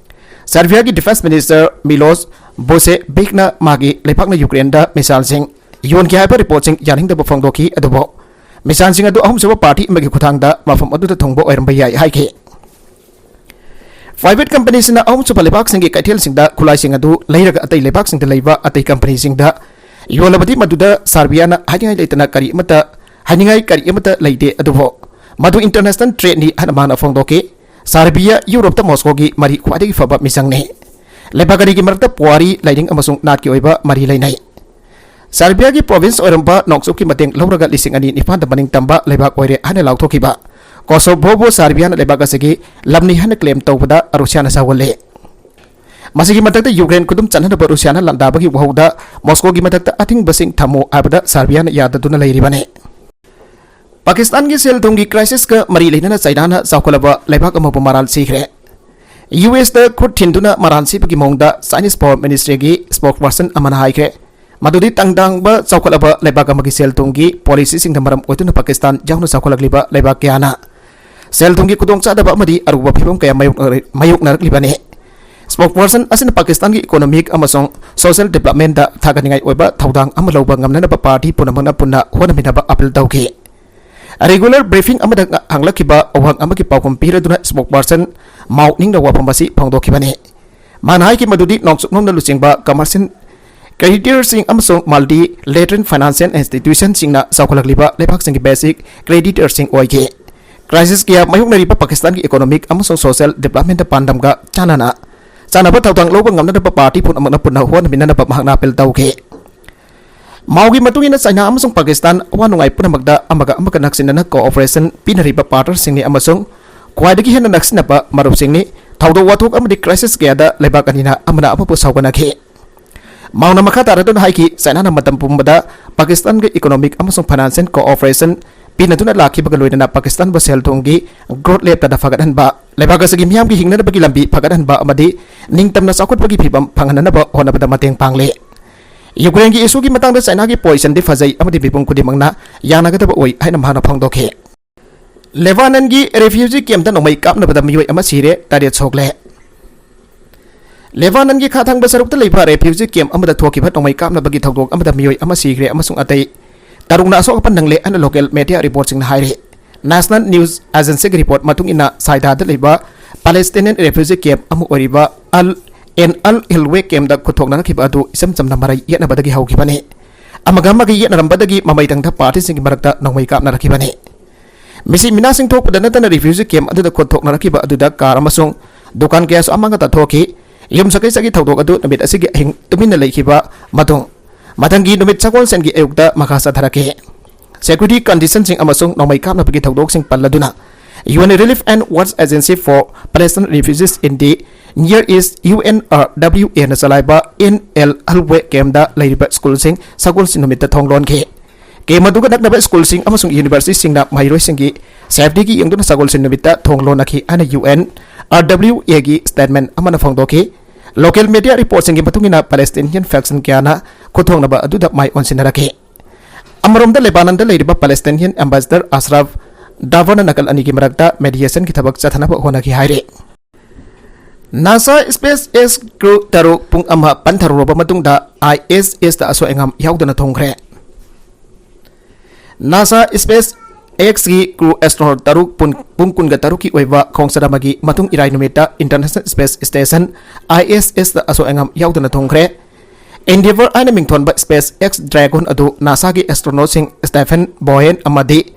ꯁꯔꯕꯤꯌꯥꯒꯤ ꯗꯤꯐꯦꯟꯁ ꯃꯤꯅꯤꯁꯇꯔ ꯃꯤꯂꯣꯁ ꯕꯣꯁꯦꯕꯤꯛꯅ ꯃꯥꯒꯤ ꯂꯩꯕꯥꯛꯅ ꯌꯨꯀ꯭ꯔꯦꯟꯗ ꯃꯤꯁꯥꯏꯜꯁꯤꯡ ꯌꯣꯟꯈꯤ ꯍꯥꯏꯕ ꯔꯤꯄꯣꯔꯠꯁꯤꯡ ꯌꯥꯅꯤꯡꯗꯕ ꯐꯣꯡꯗꯣꯛꯈꯤ, ꯑꯗꯨꯕꯨ ꯃꯤꯁꯥꯏꯜꯁꯤꯡ ꯑꯗꯨ ꯑꯍꯨꯝꯁꯨꯕ ꯄꯥꯔꯇꯤ ꯑꯃꯒꯤ ꯈꯨꯠꯊꯥꯡꯗ ꯃꯐꯝ ꯑꯗꯨꯗ ꯊꯨꯡꯕ ꯑꯣꯏꯔꯝꯕ ꯌꯥꯏ ꯍꯥꯏꯈꯤ꯫ ꯄ꯭ꯔꯥꯏꯚꯦꯠ ꯀꯝꯄꯅꯤꯁꯤꯡꯅ ꯑꯍꯨꯝꯁꯨꯕ ꯂꯩꯕꯥꯛꯁꯤꯡꯒꯤ ꯀꯩꯊꯦꯜꯁꯤꯡꯗ ꯈꯨꯠꯂꯥꯏꯁꯤꯡ ꯑꯗꯨ ꯂꯩꯔꯒ ꯑꯇꯩ ꯂꯩꯕꯥꯛꯁꯤꯡꯗ ꯂꯩꯕ ꯑꯇꯩ ꯀꯝꯄꯅꯤꯁꯤꯡꯗ ꯌꯣꯜꯂꯕꯗꯤ ꯃꯗꯨꯗ ꯁꯥꯔꯕꯤꯌꯥꯅ ꯍꯥꯏꯅꯤꯡꯉꯥꯏ ꯂꯩꯇꯅ ꯀꯔꯤ ꯑꯃꯠꯇ, ꯍꯥꯏꯅꯤꯡꯉꯥꯏ ꯀꯔꯤ ꯑꯃꯠꯇ ꯂꯩꯇꯦ, ꯑꯗꯨꯕꯨ ꯃꯗꯨ ꯏꯟꯇꯔꯅꯦꯁꯅꯦꯜ ꯇ꯭ꯔꯦꯗꯅꯤ ꯍꯥꯏꯅ ꯃꯥꯅ ꯐꯣꯡꯗꯣꯛꯈꯤ꯫ ꯁꯥꯔꯕꯤꯌꯥ ꯌꯨꯔꯣꯞꯇ ꯃꯣꯁꯀꯣꯒꯤ ꯃꯔꯤ ꯈ꯭ꯋꯥꯏꯗꯒꯤ ꯐꯕ ꯃꯤꯆꯪꯅꯤ꯫ ꯂꯩꯕꯥꯛ ꯑꯅꯤꯒꯤ ꯃꯔꯛꯇ ꯄꯨꯋꯥꯔꯤ, ꯂꯥꯏꯅꯤꯡ ꯑꯃꯁꯨꯡ ꯅꯥꯠꯀꯤ ꯑꯣꯏꯕ ꯃꯔꯤ ꯂꯩꯅꯩ꯫ ꯁꯥꯔꯕꯤꯌꯥꯒꯤ ꯄ꯭ꯔꯣꯚꯤꯟꯁ ꯑꯣꯏꯔꯝꯕ ꯅꯣꯡꯆꯨꯞꯀꯤ ꯃꯇꯦꯡ ꯂꯧꯔꯒ ꯂꯤꯁꯤꯡ ꯑꯅꯤ ꯅꯤꯄꯥꯟꯗ ꯃꯅꯤꯡ ꯇꯝꯕ ꯂꯩꯕꯥꯛ ꯑꯣꯏꯔꯦ ꯍꯥꯏꯅ ꯂꯥꯎꯊꯣꯛꯈꯤꯕ ꯀꯣꯁꯣꯚꯣꯕꯨ ꯁꯥꯔꯕꯤꯌꯥꯅ ꯂꯩꯕꯥꯛ ꯑꯁꯤꯒꯤ ꯂꯝꯅꯤ ꯍꯥꯏꯅ ꯀ꯭ꯂꯦꯝ ꯇꯧꯕꯗ ꯔꯨꯁꯤꯌꯥꯅ ꯁꯥꯎꯍꯜꯂꯦ꯫ ꯃꯁꯤꯒꯤ ꯃꯊꯛꯇ ꯌꯨꯀ꯭ꯔꯦꯟ ꯈꯨꯗꯨꯝ ꯆꯟꯅꯅꯕ ꯔꯨꯁꯤꯌꯥꯅ ꯂꯥꯟꯗꯥꯕꯒꯤ ꯋꯥꯍꯧꯗ ꯃꯣꯁꯀꯣꯒꯤ ꯃꯊꯛꯇ ꯑꯊꯤꯡꯕꯁꯤꯡ ꯊꯝꯃꯨ ꯍꯥꯏꯕꯗ ꯁꯥꯔꯕꯤꯌꯥꯅ ꯌꯥꯗꯗꯨꯅ ꯂꯩꯔꯤꯕꯅꯤ꯫ ꯄꯥꯀꯤꯁꯇꯥꯟꯒꯤ ꯁꯦꯜ ꯊꯨꯝꯒꯤ ꯀ꯭ꯔꯥꯏꯁꯤꯁꯀ ꯃꯔꯤ ꯂꯩꯅꯅ ꯆꯩꯅꯥꯅ ꯆꯥꯎꯈꯠꯂꯕ ꯂꯩꯕꯥꯛ ꯑꯃꯕꯨ ꯃꯔꯥꯜ ꯁꯤꯈ꯭ꯔꯦ꯫ ꯌꯨ ꯑꯦꯁꯇ ꯈꯨꯠ ꯊꯤꯟꯗꯨꯅ ꯃꯔꯥꯜ ꯁꯤꯕꯒꯤ ꯃꯑꯣꯡꯗ ꯆꯥꯏꯅꯤꯁ ꯐꯣꯔꯦꯟ ꯃꯤꯅꯤꯁꯇ꯭ꯔꯤꯒꯤ ꯁ꯭ꯄꯣꯛꯁꯄꯔꯁꯟ ꯑꯃꯅ ꯍꯥꯏꯈ꯭ꯔꯦ, ꯃꯗꯨꯗꯤ ꯇꯪꯗꯥꯡꯕ ꯆꯥꯎꯈꯠꯂꯕ ꯂꯩꯕꯥꯛ ꯑꯃꯒꯤ ꯁꯦꯜ ꯊꯨꯝꯒꯤ ꯄꯣꯂꯤꯁꯤꯁꯤꯡꯅ ꯃꯔꯝ ꯑꯣꯏꯗꯨꯅ ꯄꯥꯀꯤꯁꯇꯥꯟ ꯌꯥꯎꯅ ꯆꯥꯎꯈꯠꯂꯛꯂꯤꯕ ꯂꯩꯕꯥꯛ ꯀꯌꯥꯅ ꯁꯦꯜ ꯊꯨꯝꯒꯤ ꯈꯨꯗꯣꯡꯆꯥꯗꯕ ꯑꯃꯗꯤ ꯑꯔꯨꯕ ꯐꯤꯕꯝ ꯀꯌꯥ ꯃꯥꯌꯣꯛꯅꯔ-, ꯃꯥꯌꯣꯛꯅꯔꯛꯂꯤꯕꯅꯤ꯫ Spokesperson ꯑꯁꯤꯅ ꯄꯥꯀꯤꯁꯇꯥꯟꯒꯤ economic ꯑꯃꯁꯨꯡ social developmentꯇ ꯊꯥꯒꯠꯅꯤꯡꯉꯥꯏ ꯑꯣꯏꯕ ꯊꯧꯗꯥꯡ ꯑꯃ ꯂꯧꯕ ꯉꯝꯅꯅꯕ party ꯄꯨꯝꯅꯃꯛꯅ ꯄꯨꯟꯅ ꯍꯣꯠꯅꯃꯤꯟꯅꯕ appeal ꯇꯧꯈꯤ꯫ Regular briefing ꯑꯃꯗ ꯉ-, ꯍꯪꯂꯛꯈꯤꯕ ꯑꯋꯥꯍꯪ ꯑꯃꯒꯤ ꯄꯥꯎꯈꯨꯝ ꯄꯤꯔꯗꯨꯅ spokesperson ꯃꯥꯎ ꯅꯤꯡꯅ ꯋꯥꯐꯝ ꯑꯁꯤ ꯐꯣꯡꯗꯣꯛꯈꯤꯕꯅꯤ꯫ ꯃꯥꯅ ꯍꯥꯏꯈꯤ ꯃꯗꯨꯗꯤ ꯅꯣꯡꯆꯨꯞ ꯅꯣꯝꯅ ꯂꯨꯆꯤꯡꯕ commercial creditorꯁꯤꯡ ꯑꯃꯁꯨꯡ multilateral financial institutionꯁꯤꯡꯅ ꯆꯥꯎꯈꯠꯂꯛꯂꯤꯕ ꯂꯩꯕꯥꯛꯁꯤꯡꯒꯤ basic creditorꯁꯤꯡ ꯑꯣꯏꯈꯤ꯫ Crisis ꯀꯌꯥ ꯃꯥꯌꯣꯛꯅꯔꯤꯕ ꯄꯥꯀꯤꯁꯇꯥꯟꯒꯤ economic ꯑꯃꯁꯨꯡ social developmentꯇ ꯄꯥꯟꯗꯝꯒ ꯆꯥꯟꯅꯅ, ꯆꯥꯟꯅꯕ ꯊꯧꯗꯥꯡ ꯂꯧꯕ ꯉꯝꯅꯅꯕ party ꯄꯨꯝꯅꯃꯛꯅ ꯄꯨꯟꯅ ꯍꯣꯠꯅꯃꯤꯟꯅꯅꯕ ꯃꯍꯥꯛꯅ appeal ꯇꯧꯈꯤ꯫ ꯃꯥꯎꯒꯤ ꯃꯇꯨꯡ ꯏꯟꯅ ꯆꯥꯏꯅꯥ ꯑꯃꯁꯨꯡ ꯄꯥꯀꯤꯁꯇꯥꯟ ꯑꯋꯥ ꯅꯨꯡꯉꯥꯏ ꯄꯨꯝꯅꯃꯛꯇ ꯑꯃꯒ ꯑꯃꯒ ꯅꯛꯁꯤꯟꯅꯅ cooperation ꯄꯤꯅꯔꯤꯕ partnerꯁꯤꯡꯅꯤ ꯑꯃꯁꯨꯡ ꯈ꯭ꯋꯥꯏꯗꯒꯤ ꯍꯦꯟꯅ ꯅꯛꯁꯤꯟꯅꯕ ꯃꯔꯨꯞꯁꯤꯡꯅꯤ꯫ ꯊꯧꯗꯣꯛ ꯋꯥꯊꯣꯛ ꯑꯃꯗꯤ crisis ꯀꯌꯥꯗ ꯂꯩꯕꯥꯛ ꯑꯅꯤꯅ ꯑꯃꯅ ꯑꯃꯕꯨ ꯁꯥꯎꯒꯠꯅꯈꯤ꯫ ꯃꯥꯎꯅ ꯃꯈꯥ ꯇꯥꯔꯗꯨꯅ ꯍꯥꯏꯈꯤ, ꯆꯥꯏꯅꯥꯅ ꯃꯇꯝ ꯄꯨꯝꯕꯗ ꯄꯥꯀꯤꯁꯇꯥꯟꯒ economic ꯑꯃꯁꯨꯡ financial cooperation ꯄꯤꯅꯗꯨꯅ ꯂꯥꯛꯈꯤꯕꯒ ꯂꯣꯏꯅꯅ ꯄꯥꯀꯤꯁꯇꯥꯟꯕꯨ ꯁꯦꯜ ꯊꯨꯝꯒꯤ growth ꯂꯦꯞꯇꯅ ꯐꯒꯠꯍꯟꯕ, ꯂꯩꯕꯥꯛ ꯑꯁꯤꯒꯤ ꯃꯤꯌꯥꯝꯒꯤ ꯍꯤꯡꯅꯅꯕꯒꯤ ꯂꯝꯕꯤ ꯐꯒꯠꯍꯟꯕ ꯑꯃꯗꯤ ꯅꯤꯡꯇꯝꯅ ꯆꯥꯎꯈꯠꯄꯒꯤ ꯐꯤꯚꯝ ꯐꯪꯍꯟꯅꯅꯕ ꯍꯣꯠꯅꯕꯗ ꯃꯇꯦꯡ ꯄꯥꯡꯂꯦ꯫ Ukraineꯒꯤ issueꯒꯤ ꯃꯇꯥꯡꯗ ꯆꯥꯏꯅꯥꯒꯤ positionꯗꯤ ꯐꯖꯩ ꯑꯃꯗꯤ ꯃꯤꯄꯨꯝ ꯈꯨꯗꯤꯡꯃꯛꯅ ꯌꯥꯅꯒꯗꯕ ꯑꯣꯏ ꯍꯥꯏꯅ ꯃꯍꯥꯛꯅ ꯐꯣꯡꯗꯣꯛꯈꯤ꯫ ꯂꯦꯕꯥꯅꯟꯒꯤ refugee campꯇ ꯅꯣꯡꯃꯩ ꯀꯥꯞꯅꯕꯗ ꯃꯤꯑꯣꯏ ꯑꯃ ꯁꯤꯔꯦ, ꯇꯔꯦꯠ ꯁꯣꯛꯂꯦ꯫ ꯂꯦꯕꯥꯅꯟꯒꯤ ꯈꯥ ꯊꯪꯕ ꯁꯔꯨꯛꯇ ꯂꯩꯕ refugee camp ꯑꯃꯗ ꯊꯣꯛꯈꯤꯕ ꯅꯣꯡꯃꯩ ꯀꯥꯞꯅꯕꯒꯤ ꯊꯧꯗꯣꯛ ꯑꯃꯗ ꯃꯤꯑꯣꯏ ꯑꯃ ꯁꯤꯈ꯭ꯔꯦ ꯑꯃꯁꯨꯡ ꯑꯇꯩ ꯇꯔꯨꯛꯅ ꯑꯁꯣꯛ ꯑꯄꯟ ꯅꯪꯂꯦ ꯍꯥꯏꯅ local media reportꯁꯤꯡꯅ ꯍꯥꯏꯔꯤ꯫ National News Agencyꯒꯤ report ꯃꯇꯨꯡ ꯏꯟꯅ, ꯁꯥꯏꯗꯥꯗ ꯂꯩꯕ Palestinian refugee camp ꯑꯃ ꯑꯣꯏꯔꯤꯕ ꯑꯜ, ꯑꯦꯟ ꯑꯜ ꯍꯤꯜꯋꯦ campꯇ ꯈꯨꯠꯊꯣꯛꯅꯔꯛꯈꯤꯕ ꯑꯗꯨ ꯏꯆꯝ ꯆꯝꯅ ꯃꯔꯩ ꯌꯦꯠꯅꯕꯗꯒꯤ ꯍꯧꯈꯤꯕꯅꯤ꯫ ꯑꯃꯒ ꯑꯃꯒ ꯌꯦꯠꯅꯔꯝꯕꯗꯒꯤ ꯃꯃꯩ ꯊꯪꯗ partyꯁꯤꯡꯒꯤ ꯃꯔꯛꯇ ꯅꯣꯡꯃꯩ ꯀꯥꯞꯅꯔꯛꯈꯤꯕꯅꯤ꯫ ꯃꯤꯁꯤ ꯃꯤꯅꯥꯁꯤꯡ ꯊꯣꯛꯄꯗ ꯅꯠꯇꯅ refugee camp ꯑꯗꯨꯗ ꯈꯨꯠꯊꯣꯛꯅꯔꯛꯈꯤꯕ ꯑꯗꯨꯗ car ꯑꯃꯁꯨꯡ ꯗꯨꯀꯥꯟ ꯀꯌꯥꯁꯨ ꯑꯃꯥꯡ ꯑꯇꯥ ꯊꯣꯛꯈꯤ꯫ ꯌꯨꯝꯁꯀꯩꯁꯒꯤ ꯊꯧꯗꯣꯛ ꯑꯗꯨ ꯅꯨꯃꯤꯠ ꯑꯁꯤꯒꯤ ꯑꯍꯤꯡ ꯇꯨꯃꯤꯟꯅ ꯂꯩꯈꯤꯕ ꯃꯇꯨꯡ, ꯃꯊꯪꯒꯤ ꯅꯨꯃꯤꯠ ꯁꯒꯣꯜꯁꯦꯟꯒꯤ ꯑꯌꯨꯛꯇ ꯃꯈꯥ ꯆꯠꯊꯔꯛꯈꯤ꯫ Security conditionꯁꯤꯡ ꯑꯃꯁꯨꯡ ꯅꯣꯡꯃꯩ ꯀꯥꯞꯅꯕꯒꯤ ꯊꯧꯗꯣꯛꯁꯤꯡ ꯄꯜꯂꯗꯨꯅ, U N Relief and Works Agency for Palestine Refugees in the Near East, U N R W Aꯅ ꯆꯂꯥꯏꯕ ꯑꯦꯟ ꯑꯦꯜ ꯍꯤꯜꯋꯦ campꯇ ꯂꯩꯔꯤꯕ schoolꯁꯤꯡ ꯁꯒꯣꯜꯁꯦꯟ ꯅꯨꯃꯤꯠꯇ ꯊꯣꯡ ꯂꯣꯟꯈꯤ꯫ Camp ꯑꯗꯨꯒ ꯅꯛꯅꯕ schoolꯁꯤꯡ ꯑꯃꯁꯨꯡ universityꯁꯤꯡꯅ ꯃꯍꯩꯔꯣꯏꯁꯤꯡꯒꯤ safetyꯒꯤ ꯌꯦꯡꯗꯨꯅ ꯁꯒꯣꯜꯁꯦꯟ ꯅꯨꯃꯤꯠꯇ ꯊꯣꯡ ꯂꯣꯟꯅꯈꯤ ꯍꯥꯏꯅ U N R W Aꯒꯤ statement ꯑꯃꯅ ꯐꯣꯡꯗꯣꯛꯈꯤ꯫ Local media reportꯁꯤꯡꯒꯤ ꯃꯇꯨꯡ ꯏꯟꯅ, Palestinian faction ꯀꯌꯥꯅ ꯈꯨꯠꯊꯣꯛꯅꯕ ꯑꯗꯨꯗ ꯃꯥꯏ ꯑꯣꯟꯁꯤꯟꯅꯔꯛꯈꯤ꯫ ꯑꯃꯔꯣꯝꯗ, ꯂꯦꯕꯥꯅꯟꯗ ꯂꯩꯔꯤꯕ Palestinian ambassador ꯑꯁ꯭ꯔꯥꯐ ꯗꯥꯕꯔꯅ ꯅꯥꯀꯜ ꯑꯅꯤꯒꯤ ꯃꯔꯛꯇ mediationꯒꯤ ꯊꯕꯛ ꯆꯠꯊꯅꯕ ꯍꯣꯠꯅꯈꯤ ꯍꯥꯏꯔꯤ꯫ NASA SpaceX crew ꯇꯔꯨꯛ ꯄꯨꯡ ꯑꯃ ꯄꯟꯊꯔꯨꯔꯕ ꯃꯇꯨꯡꯗ ISS ꯇ ꯑꯁꯣꯏ ꯑꯉꯥꯝ ꯌꯥꯎꯗꯅ ꯊꯨꯡꯈ꯭ꯔꯦ꯫ NASA SpaceX ꯀꯤ crew astronaut ꯇꯔꯨꯛ ꯄꯨꯡ, ꯄꯨꯡ ꯀꯨꯟꯒ ꯇꯔꯨꯛꯀꯤ ꯑꯣꯏꯕ ꯈꯣꯡꯆꯠ ꯑꯃꯒꯤ ꯃꯇꯨꯡ ꯏꯔꯥꯏ ꯅꯨꯃꯤꯠꯇ International Space Station, ISS ꯇ ꯑꯁꯣꯏ ꯑꯉꯥꯝ ꯌꯥꯎꯗꯅ ꯊꯨꯡꯈ꯭ꯔꯦ꯫ Endeavour ꯍꯥꯏꯅ ꯃꯤꯡꯊꯣꯟꯕ SpaceX Dragon ꯑꯗꯨ NASA ꯒꯤ astronaut ꯁꯤꯡ Stephen Bowen ꯑꯃꯗꯤ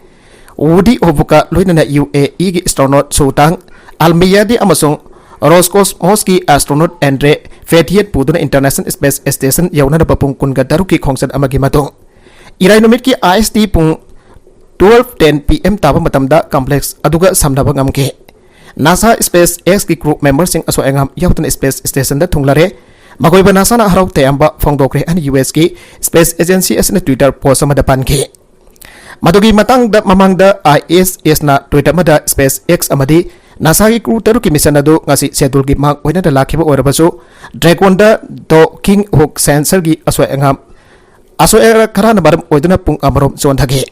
Woody Hobuka ꯂꯣꯏꯅꯅ UAE ꯒꯤ astronaut Sultan Al Mayadi ꯑꯃꯁꯨꯡ Roscosmos ꯀꯤ astronaut Andre Fethiet ꯄꯨꯗꯨꯅ International Space Station ꯌꯧꯅꯅꯕ ꯄꯨꯡ ꯀꯨꯟꯒ ꯇꯔꯨꯛꯀꯤ ꯈꯣꯡꯆꯠ ꯑꯃꯒꯤ ꯃꯇꯨꯡ, ꯏꯔꯥꯏ ꯅꯨꯃꯤꯠꯀꯤ IST ꯄꯨꯡ twelve ten PM ꯇꯥꯕ ꯃꯇꯝꯗ complex ꯑꯗꯨꯒ ꯁꯝꯅꯕ ꯉꯝꯈꯤ꯫ NASA SpaceX ꯀꯤ crew member ꯁꯤꯡ ꯑꯁꯣꯏ ꯑꯉꯥꯝ ꯌꯥꯎꯗꯅ Space Station ꯗ ꯊꯨꯡꯂꯔꯦ꯫ ꯃꯈꯣꯏꯕꯨ NASA ꯅ ꯍꯔꯥꯎ ꯇꯌꯥꯝꯕ ꯐꯣꯡꯗꯣꯛꯈ꯭ꯔꯦ ꯍꯥꯏꯅ US ꯀꯤ Space Agency ꯑꯁꯤꯅ Twitter post ꯑꯃꯗ ꯄꯟꯈꯤ꯫ ꯃꯗꯨꯒꯤ ꯃꯇꯥꯡꯗ ꯃꯃꯥꯡꯗ ISS ꯅ tweet ꯑꯃꯗ SpaceX ꯑꯃꯗꯤ NASA ꯒꯤ crew ꯇꯔꯨꯛꯀꯤ mission ꯑꯗꯨ ꯉꯁꯤ schedule ꯒꯤ ꯃꯥꯡ ꯑꯣꯏꯅ ꯂꯥꯛꯈꯤꯕ ꯑꯣꯏꯔꯕꯁꯨ, Dragon ꯗ docking hook sensor ꯒꯤ ꯑꯁꯣꯏ ꯑꯉꯥꯝ, ꯑꯁꯣꯏ ꯑꯔꯥꯛ ꯈꯔꯅ ꯃꯔꯝ ꯑꯣꯏꯗꯨꯅ ꯄꯨꯡ ꯑꯃꯔꯣꯝ ꯆꯣꯟꯊꯈꯤ꯫